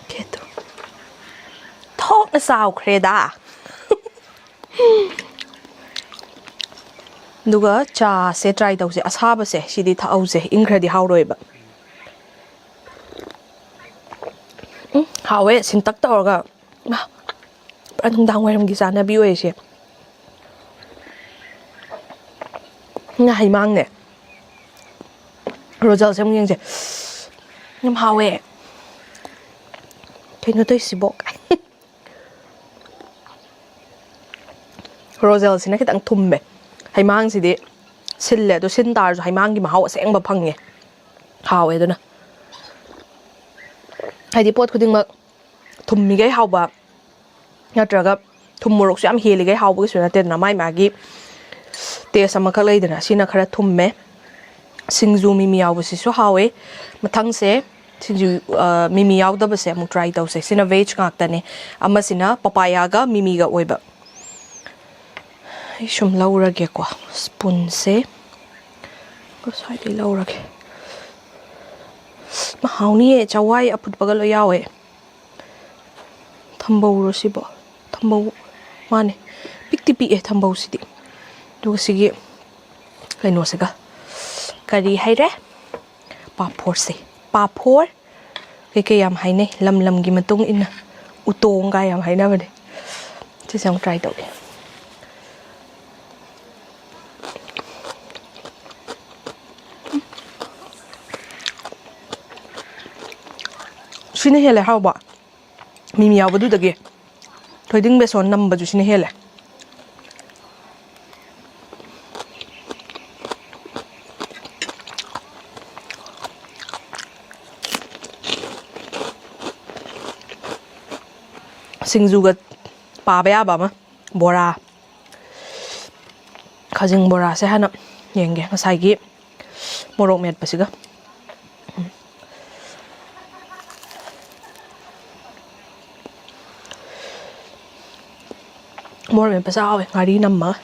Okay, two. ꯊꯣꯛꯅ ꯆꯥꯎꯈ꯭ꯔꯦꯗ꯫ ꯑꯗꯨꯒ ꯆꯥꯁꯦ ꯇ꯭ꯔꯥꯏ ꯇꯧꯁꯦ꯫ ꯑꯁꯥꯕꯁꯦ ꯁꯤꯗꯤ ꯊꯛꯍꯧꯁꯦ, ꯏꯪꯈ꯭ꯔꯗꯤ ꯍꯥꯎꯔꯣꯏꯕ꯫ ꯎꯝ, ꯍꯥꯎꯋꯦ꯫ ꯁꯤꯟꯇꯛ ꯇꯧꯔꯒ, ꯃꯥ, ꯄꯨꯔꯥ ꯅꯨꯡꯗꯥꯡ ꯋꯥꯏꯔꯝꯒꯤ ꯆꯥꯅꯕꯤ ꯑꯣꯏꯔꯤꯁꯦ꯫ ꯉꯥ ꯍꯩꯃꯥꯡꯅꯦ꯫ ꯔꯣꯖꯦꯜꯁꯦ ꯑꯃꯨꯛ ꯌꯦꯡꯁꯦ꯫ ꯌꯥꯝ ꯍꯥꯎꯋꯦ꯫ ꯀꯩꯅꯣ ꯇꯧꯔꯤꯁꯤꯕꯣ? ꯔꯣꯖꯦꯜꯁꯤꯅ ꯈꯤꯇꯪ ꯊꯨꯝꯃꯦ꯫ ꯍꯩꯃꯥꯡꯁꯤꯗꯤ ꯁꯤꯜꯂꯦ, ꯑꯗꯣ ꯁꯤꯟ ꯇꯥꯔꯁꯨ ꯍꯩꯃꯥꯡꯒꯤ ꯃꯍꯥꯎ ꯑꯁꯦꯡꯕ ꯐꯪꯉꯦ꯫ ꯍꯥꯎꯋꯦ ꯑꯗꯨꯅ꯫ ꯍꯥꯏꯗꯤ ꯄꯣꯠ ꯈꯨꯗꯤꯡꯃꯛ ꯊꯨꯝꯃꯤꯈꯩ ꯍꯥꯎꯕ ꯅꯠꯇ꯭ꯔꯒ ꯊꯨꯝ ꯃꯣꯔꯣꯛꯁꯨ ꯌꯥꯝ ꯍꯦꯜꯂꯤꯈꯩ ꯍꯥꯎꯕꯒꯤꯁꯨ ꯅꯠꯇꯦꯗꯅ, ꯃꯥꯏ ꯃꯥꯒꯤ ꯇꯦꯁ ꯑꯃꯈꯛ ꯂꯩꯗꯅ꯫ ꯁꯤꯅ ꯈꯔ ꯊꯨꯝꯃꯦ꯫ ꯁꯤꯡꯖꯨ ꯃꯤꯃꯤ ꯌꯥꯎꯕꯁꯤꯁꯨ ꯍꯥꯎꯋꯦ꯫ ꯃꯊꯪꯁꯦ ꯁꯤꯡꯖꯨ, ꯑ, ꯃꯤꯃꯤ ꯌꯥꯎꯗꯕꯁꯦ ꯑꯃꯨꯛ ꯇ꯭ꯔꯥꯏ ꯇꯧꯁꯦ꯫ ꯁꯤꯅ ꯚꯦꯖ ꯉꯥꯛꯇꯅꯦ꯫ ꯑꯃꯁꯤꯅ ꯄꯄꯥꯌꯥꯒ ꯃꯤꯃꯤꯒ ꯑꯣꯏꯕ꯫ ꯑꯩ ꯁꯨꯝ ꯂꯧꯔꯒꯦꯀꯣ, ꯁ꯭ꯄꯨꯟꯁꯦ ꯉꯁꯥꯏꯗꯩ ꯂꯧꯔꯒꯦ꯫ ꯍꯥꯎꯅꯤꯌꯦ, ꯆꯋꯥꯏ ꯑꯐꯨꯠꯄꯒ ꯂꯣꯏ ꯌꯥꯎꯋꯦ꯫ ꯊꯝꯕꯧꯔꯣ ꯁꯤꯕꯣ? ꯊꯝꯕꯧ ꯃꯥꯅꯦ, ꯄꯤꯛꯇꯤ ꯄꯤꯛꯑꯦ ꯊꯝꯕꯧꯁꯤꯗꯤ꯫ ꯑꯗꯨꯒ ꯁꯤꯒꯤ ꯀꯩꯅꯣꯁꯤꯒ ꯀꯔꯤ ꯍꯥꯏꯔꯦ? ꯄꯥꯐꯣꯔꯁꯦ, ꯄꯥꯐꯣꯔ꯫ ꯀꯩꯀꯩ ꯌꯥꯝ ꯍꯥꯏꯅꯩ ꯂꯝ ꯂꯝꯒꯤ ꯃꯇꯨꯡ ꯏꯟꯅ, ꯎꯇꯣꯡꯒ ꯌꯥꯝ ꯍꯥꯏꯅꯕꯅꯦ꯫ ꯁꯤꯁꯦ ꯑꯃꯨꯛ ꯇ꯭ꯔꯥꯏ ꯇꯧꯒꯦ꯫ ꯁꯤꯅ ꯍꯦꯜꯂꯦ ꯍꯥꯎꯕ, ꯃꯤꯃꯤ ꯌꯥꯎꯕꯗꯨꯗꯒꯤ꯫ ꯊꯣꯏꯗꯤꯡ ꯕꯦꯁꯣꯟ ꯅꯝꯕꯁꯨ ꯁꯤꯅ ꯍꯦꯜꯂꯦ꯫ ꯁꯤꯡꯖꯨꯒ ꯄꯥꯕ ꯌꯥꯕ ꯑꯃ, ꯕꯣꯔꯥ꯫ ꯈꯥꯖꯤꯡ ꯕꯣꯔꯥꯁꯦ ꯍꯥꯟꯅ ꯌꯦꯡꯒꯦ, ꯉꯁꯥꯏꯒꯤ ꯃꯣꯔꯣꯛ ꯃꯦꯠꯄꯁꯤꯒ꯫ ꯃꯣꯔꯣꯛ ꯃꯦꯠꯄꯁꯦ ꯍꯥꯎꯋꯦ, ꯉꯥꯔꯤ ꯅꯝꯃꯒ꯫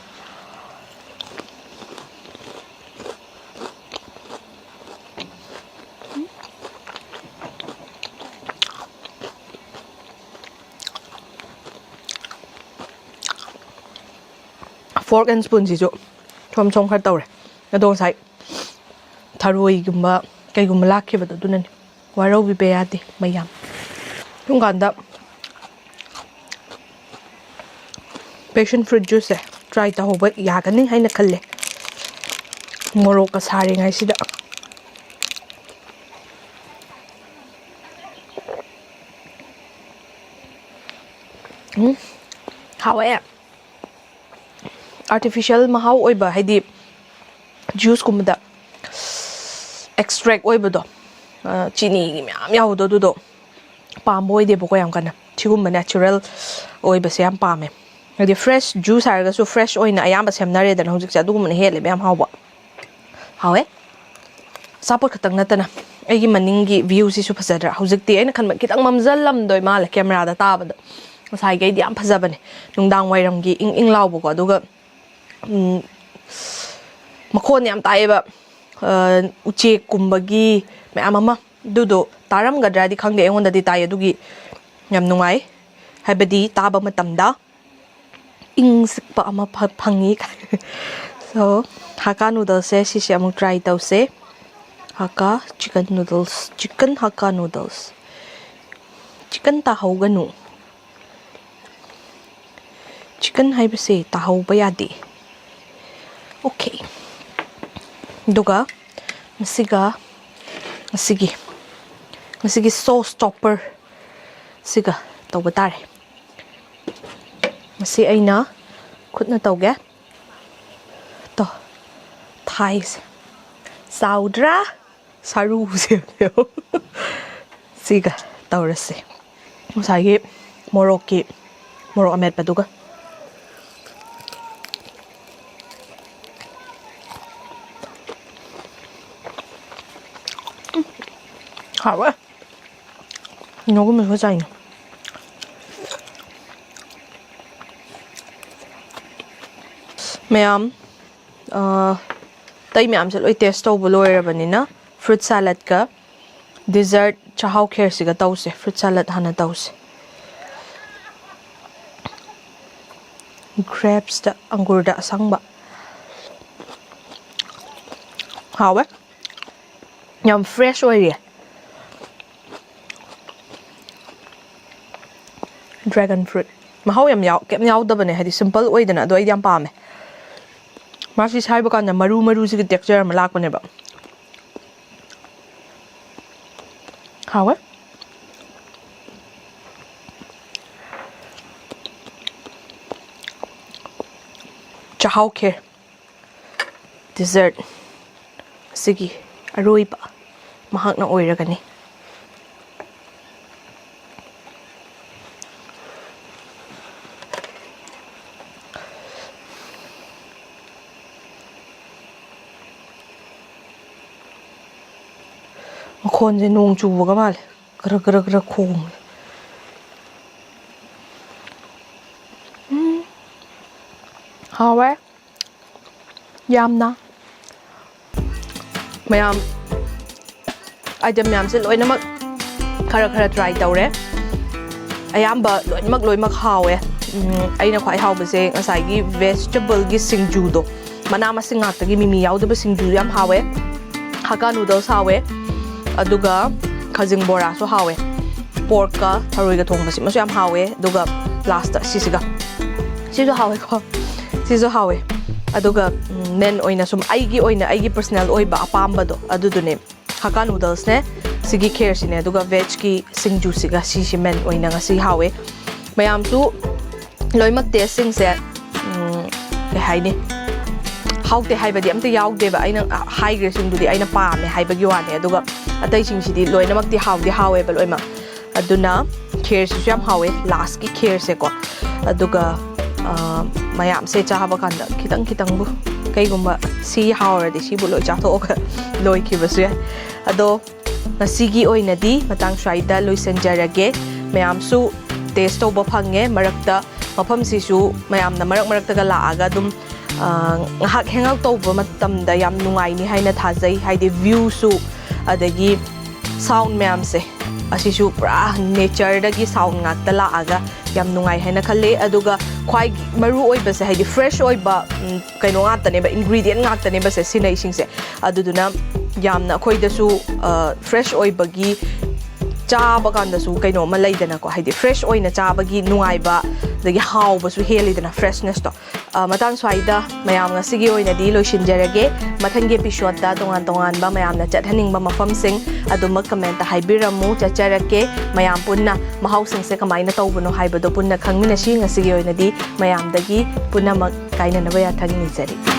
Fork and spoonꯁꯤꯁꯨ ꯁꯣꯝ ꯁꯣꯝ ꯈꯔ ꯇꯧꯔꯦ꯫ ꯑꯗꯣ ꯉꯁꯥꯏ ꯊꯔꯣꯏꯒꯨꯝꯕ ꯀꯩꯒꯨꯝꯕ ꯂꯥꯛꯈꯤꯕꯗꯣ, ꯑꯗꯨꯅꯅꯦ꯫ ꯋꯥꯔꯧꯕꯤꯕ ꯌꯥꯗꯦ ꯃꯌꯥꯝ꯫ ꯁꯨꯝ ꯀꯥꯟꯗ passion fruit juiceꯁꯦ try ꯇꯧꯍꯧꯕ ꯌꯥꯒꯅꯤ ꯍꯥꯏꯅ ꯈꯜꯂꯦ, ꯃꯣꯔꯣꯛꯀ ꯁꯥꯔꯤꯉꯩꯁꯤꯗ꯫ ꯎꯝ, ꯍꯥꯎꯋꯦ꯫ Artificial ꯃꯍꯥꯎ ꯑꯣꯏꯕ, ꯍꯥꯏꯗꯤ juiceꯀꯨꯝꯕꯗ extract ꯑꯣꯏꯕꯗꯣ, ꯑ, ꯆꯤꯅꯤꯒꯤ ꯃꯌꯥꯝ ꯌꯥꯎꯕꯗꯣ, ꯑꯗꯨꯗꯣ ꯄꯥꯝꯕ ꯑꯣꯏꯗꯦꯕꯀꯣ ꯌꯥꯝ ꯀꯟꯅ꯫ ꯁꯤꯒꯨꯝꯕ natural ꯑꯣꯏꯕꯁꯦ ꯌꯥꯝ ꯄꯥꯝꯃꯦ꯫ ꯍꯥꯏꯗꯤ fresh juice ꯍꯥꯏꯔꯒꯁꯨ fresh ꯑꯣꯏꯅ ꯑꯌꯥꯝꯕ ꯁꯦꯝꯅꯔꯦꯗꯅ ꯍꯧꯖꯤꯛꯁꯦ, ꯑꯗꯨꯒꯨꯝꯕꯅ ꯍꯦꯜꯂꯦꯕ ꯌꯥꯝ ꯍꯥꯎꯕ꯫ ꯍꯥꯎꯋꯦ꯫ ꯑꯆꯥꯄꯣꯠ ꯈꯛꯇꯪ ꯅꯠꯇꯅ ꯑꯩꯒꯤ ꯃꯅꯤꯡꯒꯤ viewꯁꯤꯁꯨ ꯐꯖꯗ꯭ꯔꯥ? ꯍꯧꯖꯤꯛꯇꯤ ꯑꯩꯅ ꯈꯟꯕ ꯈꯤꯇꯪ ꯃꯝꯖꯜꯂꯝꯗꯣꯏ ꯃꯥꯜꯂꯦ cameraꯗ ꯇꯥꯕꯗ꯫ ꯉꯁꯥꯏꯈꯩꯗꯤ ꯌꯥꯝ ꯐꯖꯕꯅꯦ, ꯅꯨꯡꯗꯥꯡ ꯋꯥꯏꯔꯝꯒꯤ ꯏꯪ ꯏꯪ ꯂꯥꯎꯕꯀꯣ꯫ ꯑꯗꯨꯒ, ꯎꯝ, ꯃꯈꯣꯟ ꯌꯥꯝ ꯇꯥꯏꯌꯦꯕ, ꯑ, ꯎꯆꯦꯛꯀꯨꯝꯕꯒꯤ ꯃꯌꯥꯝ ꯑꯃ꯫ ꯑꯗꯨꯗꯣ ꯇꯥꯔꯝꯒꯗ꯭ꯔꯥꯗꯤ ꯈꯪꯗꯦ, ꯑꯩꯉꯣꯟꯗꯗꯤ ꯇꯥꯏ꯫ ꯑꯗꯨꯒꯤ ꯌꯥꯝ ꯅꯨꯡꯉꯥꯏ, ꯍꯥꯏꯕꯗꯤ ꯇꯥꯕ ꯃꯇꯝꯗ ꯏꯪ ꯆꯤꯛꯄ ꯑꯃ ꯐ-, ꯐꯪꯉꯤ꯫ So, Hakka noodlesꯁꯦ ꯁꯤꯁꯦ ꯑꯃꯨꯛ try ꯇꯧꯁꯦ꯫ Hakka chicken noodles, chicken Hakka noodles꯫ Chicken ꯇꯥꯍꯧꯒꯅꯨ꯫ Chicken ꯍꯥꯏꯕꯁꯦ ꯇꯥꯍꯧꯕ ꯌꯥꯗꯦ꯫ Okay꯫ ꯑꯗꯨꯒ ꯃꯁꯤꯒ ꯃꯁꯤꯒꯤ ꯉꯁꯤꯒꯤ ꯁꯣꯁ ꯆꯣꯄꯔ ꯁꯤꯒ ꯇꯧꯕ ꯇꯥꯔꯦ꯫ ꯃꯁꯤ ꯑꯩꯅ ꯈꯨꯠꯅ ꯇꯧꯒꯦ꯫ ꯇꯣ, ꯊꯥꯏꯁꯦ ꯆꯥꯎꯗ꯭ꯔꯥ? ꯁꯔꯨꯁꯦ ꯁꯤꯒ ꯇꯧꯔꯁꯦ꯫ ꯉꯁꯥꯏꯒꯤ ꯃꯣꯔꯣꯛꯀꯤ, ꯃꯣꯔꯣꯛ ꯑꯃꯦꯠꯄꯗꯨꯒ꯫ ꯎꯝ, ꯍꯥꯎꯋꯦ꯫ ꯀꯩꯅꯣꯒꯨꯝꯕꯁꯨ ꯆꯥꯏꯅꯦ꯫ ꯃꯌꯥꯝ, ꯑ, ꯑꯇꯩ ꯃꯌꯥꯝꯁꯦ ꯂꯣꯏ ꯇꯦꯁ ꯇꯧꯕ ꯂꯣꯏꯔꯕꯅꯤꯅ, ꯐ꯭ꯔꯨꯠ ꯁꯥꯂꯠꯀ ꯗꯤꯖꯔꯠ ꯆꯥꯛꯍꯥꯎ ꯈꯦꯔꯁꯤꯒ ꯇꯧꯁꯦ꯫ ꯐ꯭ꯔꯨꯠ ꯁꯥꯂꯠ ꯍꯥꯟꯅ ꯇꯧꯁꯦ꯫ ꯒ꯭ꯔꯦꯞꯁꯇ, ꯑꯪꯒꯨꯔꯗ ꯑꯁꯪꯕ꯫ ꯍꯥꯎꯋꯦ꯫ ꯌꯥꯝ ꯐ꯭ꯔꯦꯁ ꯑꯣꯏꯔꯤꯌꯦ꯫ Dragon fruit. ꯃꯍꯥꯎ ꯌꯥꯝ ꯌꯥꯎ-, ꯀꯩꯝ ꯌꯥꯎꯗꯕꯅꯦ, ꯍꯥꯏꯗꯤ ꯁꯤꯝꯄꯜ ꯑꯣꯏꯗꯅ, ꯑꯗꯣ ꯑꯩꯗꯤ ꯌꯥꯝ ꯄꯥꯝꯃꯦ꯫ ꯃꯥꯁꯤ ꯁꯥꯏꯕ ꯀꯥꯟꯗ ꯃꯔꯨ ꯃꯔꯨꯁꯤꯒꯤ ꯇꯦꯛꯁꯆꯔ ꯑꯃ ꯂꯥꯛꯄꯅꯦꯕ꯫ ꯍꯥꯎꯋꯦ꯫ ꯆꯥꯛꯍꯥꯎ ꯈꯦꯔ꯫ ꯗꯤꯖꯔꯠ ꯑꯁꯤꯒꯤ ꯑꯔꯣꯏꯕ ꯃꯍꯥꯛꯅ ꯑꯣꯏꯔꯒꯅꯤ꯫ ꯃꯈꯣꯟꯁꯦ ꯅꯣꯡ ꯆꯨꯕꯒ ꯃꯥꯜꯂꯦ꯫ ꯒ꯭ꯔ ꯒ꯭ꯔ ꯒ꯭ꯔ ꯈꯣꯡꯉꯦ꯫ ꯎꯝ꯫ ꯍꯥꯎꯋꯦ꯫ ꯌꯥꯝꯅ꯫ ꯃꯌꯥꯝ, ꯑꯥꯏꯇꯦꯝ ꯃꯌꯥꯝꯁꯦ ꯂꯣꯏꯅꯃꯛ ꯈꯔ ꯈꯔ ꯇ꯭ꯔꯥꯏ ꯇꯧꯔꯦ꯫ ꯑꯌꯥꯝꯕ ꯂꯣꯏꯅꯃꯛ, ꯂꯣꯏꯅꯃꯛ ꯍꯥꯎꯋꯦ꯫ ꯎꯝ, ꯑꯩꯅ ꯈ꯭ꯋꯥꯏ ꯍꯥꯎꯕꯁꯦ ꯉꯁꯥꯏꯒꯤ ꯚꯦꯖꯤꯇꯦꯕꯜꯒꯤ ꯁꯤꯡꯖꯨꯗꯣ, ꯃꯅꯥ ꯃꯁꯤꯡ ꯉꯥꯛꯇꯒꯤ ꯃꯤꯃꯤ ꯌꯥꯎꯗꯕ ꯁꯤꯡꯖꯨ ꯌꯥꯝ ꯍꯥꯎꯋꯦ꯫ ꯍꯥꯀꯥ ꯅꯨꯗꯜꯁ ꯍꯥꯎꯋꯦ꯫ ꯑꯗꯨꯒ ꯈꯖꯤꯡ ꯕꯣꯔꯥꯁꯨ ꯍꯥꯎꯋꯦ꯫ ꯄꯣꯔꯛꯀ ꯊꯔꯣꯏꯒ ꯊꯣꯡꯕꯁꯤꯃꯁꯨ ꯌꯥꯝ ꯍꯥꯎꯋꯦ꯫ ꯑꯗꯨꯒ ꯂꯥꯁꯇ ꯁꯤꯁꯤꯒ, ꯁꯤꯁꯨ ꯍꯥꯎꯋꯦꯀꯣ꯫ ꯁꯤꯁꯨ ꯍꯥꯎꯋꯦ꯫ ꯑꯗꯨꯒ, ꯎꯝ, ꯃꯦꯟ ꯑꯣꯏꯅ ꯁꯨꯝ ꯑꯩꯒꯤ ꯑꯣꯏꯅ, ꯑꯩꯒꯤ ꯄꯔꯁꯅꯦꯜ ꯑꯣꯏꯕ ꯑꯄꯥꯝꯕꯗꯣ ꯑꯗꯨꯗꯨꯅꯦ꯫ ꯍꯛꯀꯥ ꯅꯨꯗꯜꯁꯅꯦ, ꯁꯤꯒꯤ ꯈꯦꯔꯁꯤꯅꯦ, ꯑꯗꯨꯒ ꯚꯦꯖꯀꯤ ꯁꯤꯡꯖꯨꯁꯤꯒ, ꯁꯤꯁꯤ ꯃꯦꯟ ꯑꯣꯏꯅ ꯉꯁꯤ ꯍꯥꯎꯋꯦ꯫ ꯃꯌꯥꯝꯁꯨ ꯂꯣꯏꯅꯃꯛ ꯇꯦꯁꯁꯤꯡꯁꯦ, ꯎꯝ, ꯀꯩ ꯍꯥꯏꯅꯤ, ꯍꯥꯎꯇꯦ ꯍꯥꯏꯕꯗꯤ ꯑꯝꯇ ꯌꯥꯎꯗꯦꯕ꯫ ꯑꯩꯅ ꯍꯥꯏꯈ꯭ꯔꯤꯁꯤꯡꯗꯨꯗꯤ ꯑꯩꯅ ꯄꯥꯝꯃꯦ ꯍꯥꯏꯕꯒꯤ ꯋꯥꯅꯦ, ꯑꯗꯨꯒ ꯑꯇꯩꯁꯤꯡꯁꯤꯗꯤ ꯂꯣꯏꯅꯃꯛꯇꯤ ꯍꯥꯎꯗꯤ ꯍꯥꯎꯋꯦꯕ ꯂꯣꯏꯅꯃꯛ꯫ ꯑꯗꯨꯅ ꯈꯦꯔꯁꯤꯁꯨ ꯌꯥꯝ ꯍꯥꯎꯋꯦ, ꯂꯥꯁꯀꯤ ꯈꯦꯔꯁꯦꯀꯣ꯫ ꯑꯗꯨꯒ, ꯑ, ꯃꯌꯥꯝꯁꯦ ꯆꯥꯕ ꯀꯥꯟꯗ ꯈꯤꯇꯪ ꯈꯤꯇꯪꯕꯨ, ꯀꯩꯒꯨꯝꯕ ꯁꯤ ꯍꯥꯎꯔꯗꯤ ꯁꯤꯕꯨ ꯂꯣꯏ ꯆꯥꯊꯣꯛꯑꯒ ꯂꯣꯏꯈꯤꯕꯁꯨ ꯌꯥꯏ꯫ ꯑꯗꯣ ꯉꯁꯤꯒꯤ ꯑꯣꯏꯅꯗꯤ ꯃꯇꯥꯡ ꯁ꯭ꯋꯥꯏꯗ ꯂꯣꯏꯁꯤꯟꯖꯔꯒꯦ꯫ ꯃꯌꯥꯝꯁꯨ ꯇꯦꯁ ꯇꯧꯕ ꯐꯪꯉꯦ꯫ ꯃꯔꯛꯇ ꯃꯐꯝꯁꯤꯁꯨ ꯃꯌꯥꯝꯅ ꯃꯔꯛ ꯃꯔꯛꯇꯒ ꯂꯥꯛꯑꯒ ꯑꯗꯨꯝ, ꯑ, ꯉꯥꯏꯍꯥꯛ ꯍꯦꯡ ꯑꯥꯎꯠ ꯇꯧꯕ ꯃꯇꯝꯗ ꯌꯥꯝ ꯅꯨꯡꯉꯥꯏꯅꯤ ꯍꯥꯏꯅ ꯊꯥꯖꯩ꯫ ꯍꯥꯏꯗꯤ ꯚ꯭ꯌꯨꯁꯨ, ꯑꯗꯒꯤ ꯁꯥꯎꯟ ꯃꯌꯥꯝꯁꯦ, ꯑꯁꯤꯁꯨ ꯄꯨꯔꯥ ꯅꯦꯆꯔꯗꯒꯤ ꯁꯥꯎꯟ ꯉꯥꯛꯇ ꯂꯥꯛꯑꯒ ꯌꯥꯝ ꯅꯨꯡꯉꯥꯏ ꯍꯥꯏꯅ ꯈꯜꯂꯦ꯫ ꯑꯗꯨꯒ ꯈ꯭ꯋꯥꯏ ꯃꯔꯨ ꯑꯣꯏꯕꯁꯦ, ꯍꯥꯏꯗꯤ ꯐ꯭ꯔꯦꯁ ꯑꯣꯏꯕ, ꯎꯝ, ꯀꯩꯅꯣ ꯉꯥꯛꯇꯅꯦꯕ, ꯏꯟꯒ꯭ꯔꯤꯗꯤꯌꯦꯟ ꯉꯥꯛꯇꯅꯦꯕ ꯁꯦ ꯁꯤꯖꯤꯟꯅꯩꯁꯤꯡꯁꯦ꯫ ꯑꯗꯨꯗꯨꯅ ꯌꯥꯝꯅ ꯑꯩꯈꯣꯏꯗꯁꯨ, ꯑ, ꯐ꯭ꯔꯦꯁ ꯑꯣꯏꯕꯒꯤ ꯆꯥꯕ ꯀꯥꯟꯗꯁꯨ ꯀꯩꯅꯣꯝꯃ ꯂꯩꯗꯅꯀꯣ, ꯍꯥꯏꯗꯤ ꯐ꯭ꯔꯦꯁ ꯑꯣꯏꯅ ꯆꯥꯕꯒꯤ ꯅꯨꯡꯉꯥꯏꯕ, ꯑꯗꯒꯤ ꯍꯥꯎꯕꯁꯨ ꯍꯦꯜꯂꯤꯗꯅ, ꯐ꯭ꯔꯦꯁꯅꯦꯁꯇꯣ꯫ ꯑ, ꯃꯇꯥꯡ ꯁ꯭ꯋꯥꯏꯗ ꯃꯌꯥꯝ ꯉꯁꯤꯒꯤ ꯑꯣꯏꯅꯗꯤ ꯂꯣꯏꯁꯤꯟꯖꯔꯒꯦ꯫ ꯃꯊꯪꯒꯤ ꯑꯦꯄꯤꯁꯣꯗꯇ ꯇꯣꯉꯥꯟ ꯇꯣꯉꯥꯟꯕ ꯃꯌꯥꯝꯅ ꯆꯠꯍꯟꯅꯤꯡꯕ ꯃꯐꯝꯁꯤꯡ ꯑꯗꯨꯃꯛ ꯀꯃꯦꯟꯇ ꯍꯥꯏꯕꯤꯔꯝꯃꯨ, ꯆꯠꯆꯔꯛꯀꯦ꯫ ꯃꯌꯥꯝ ꯄꯨꯟꯅ ꯃꯍꯥꯎꯁꯤꯡꯁꯦ ꯀꯃꯥꯏꯅ ꯇꯧꯕꯅꯣ ꯍꯥꯏꯕꯗꯣ ꯄꯨꯟꯅ ꯈꯪꯃꯤꯟꯅꯁꯤ꯫ ꯉꯁꯤꯒꯤ ꯑꯣꯏꯅꯗꯤ ꯃꯌꯥꯝꯗꯒꯤ ꯄꯨꯝꯅꯃꯛ ꯀꯥꯏꯅꯅꯕ ꯌꯥꯊꯪ ꯅꯤꯖꯔꯤ꯫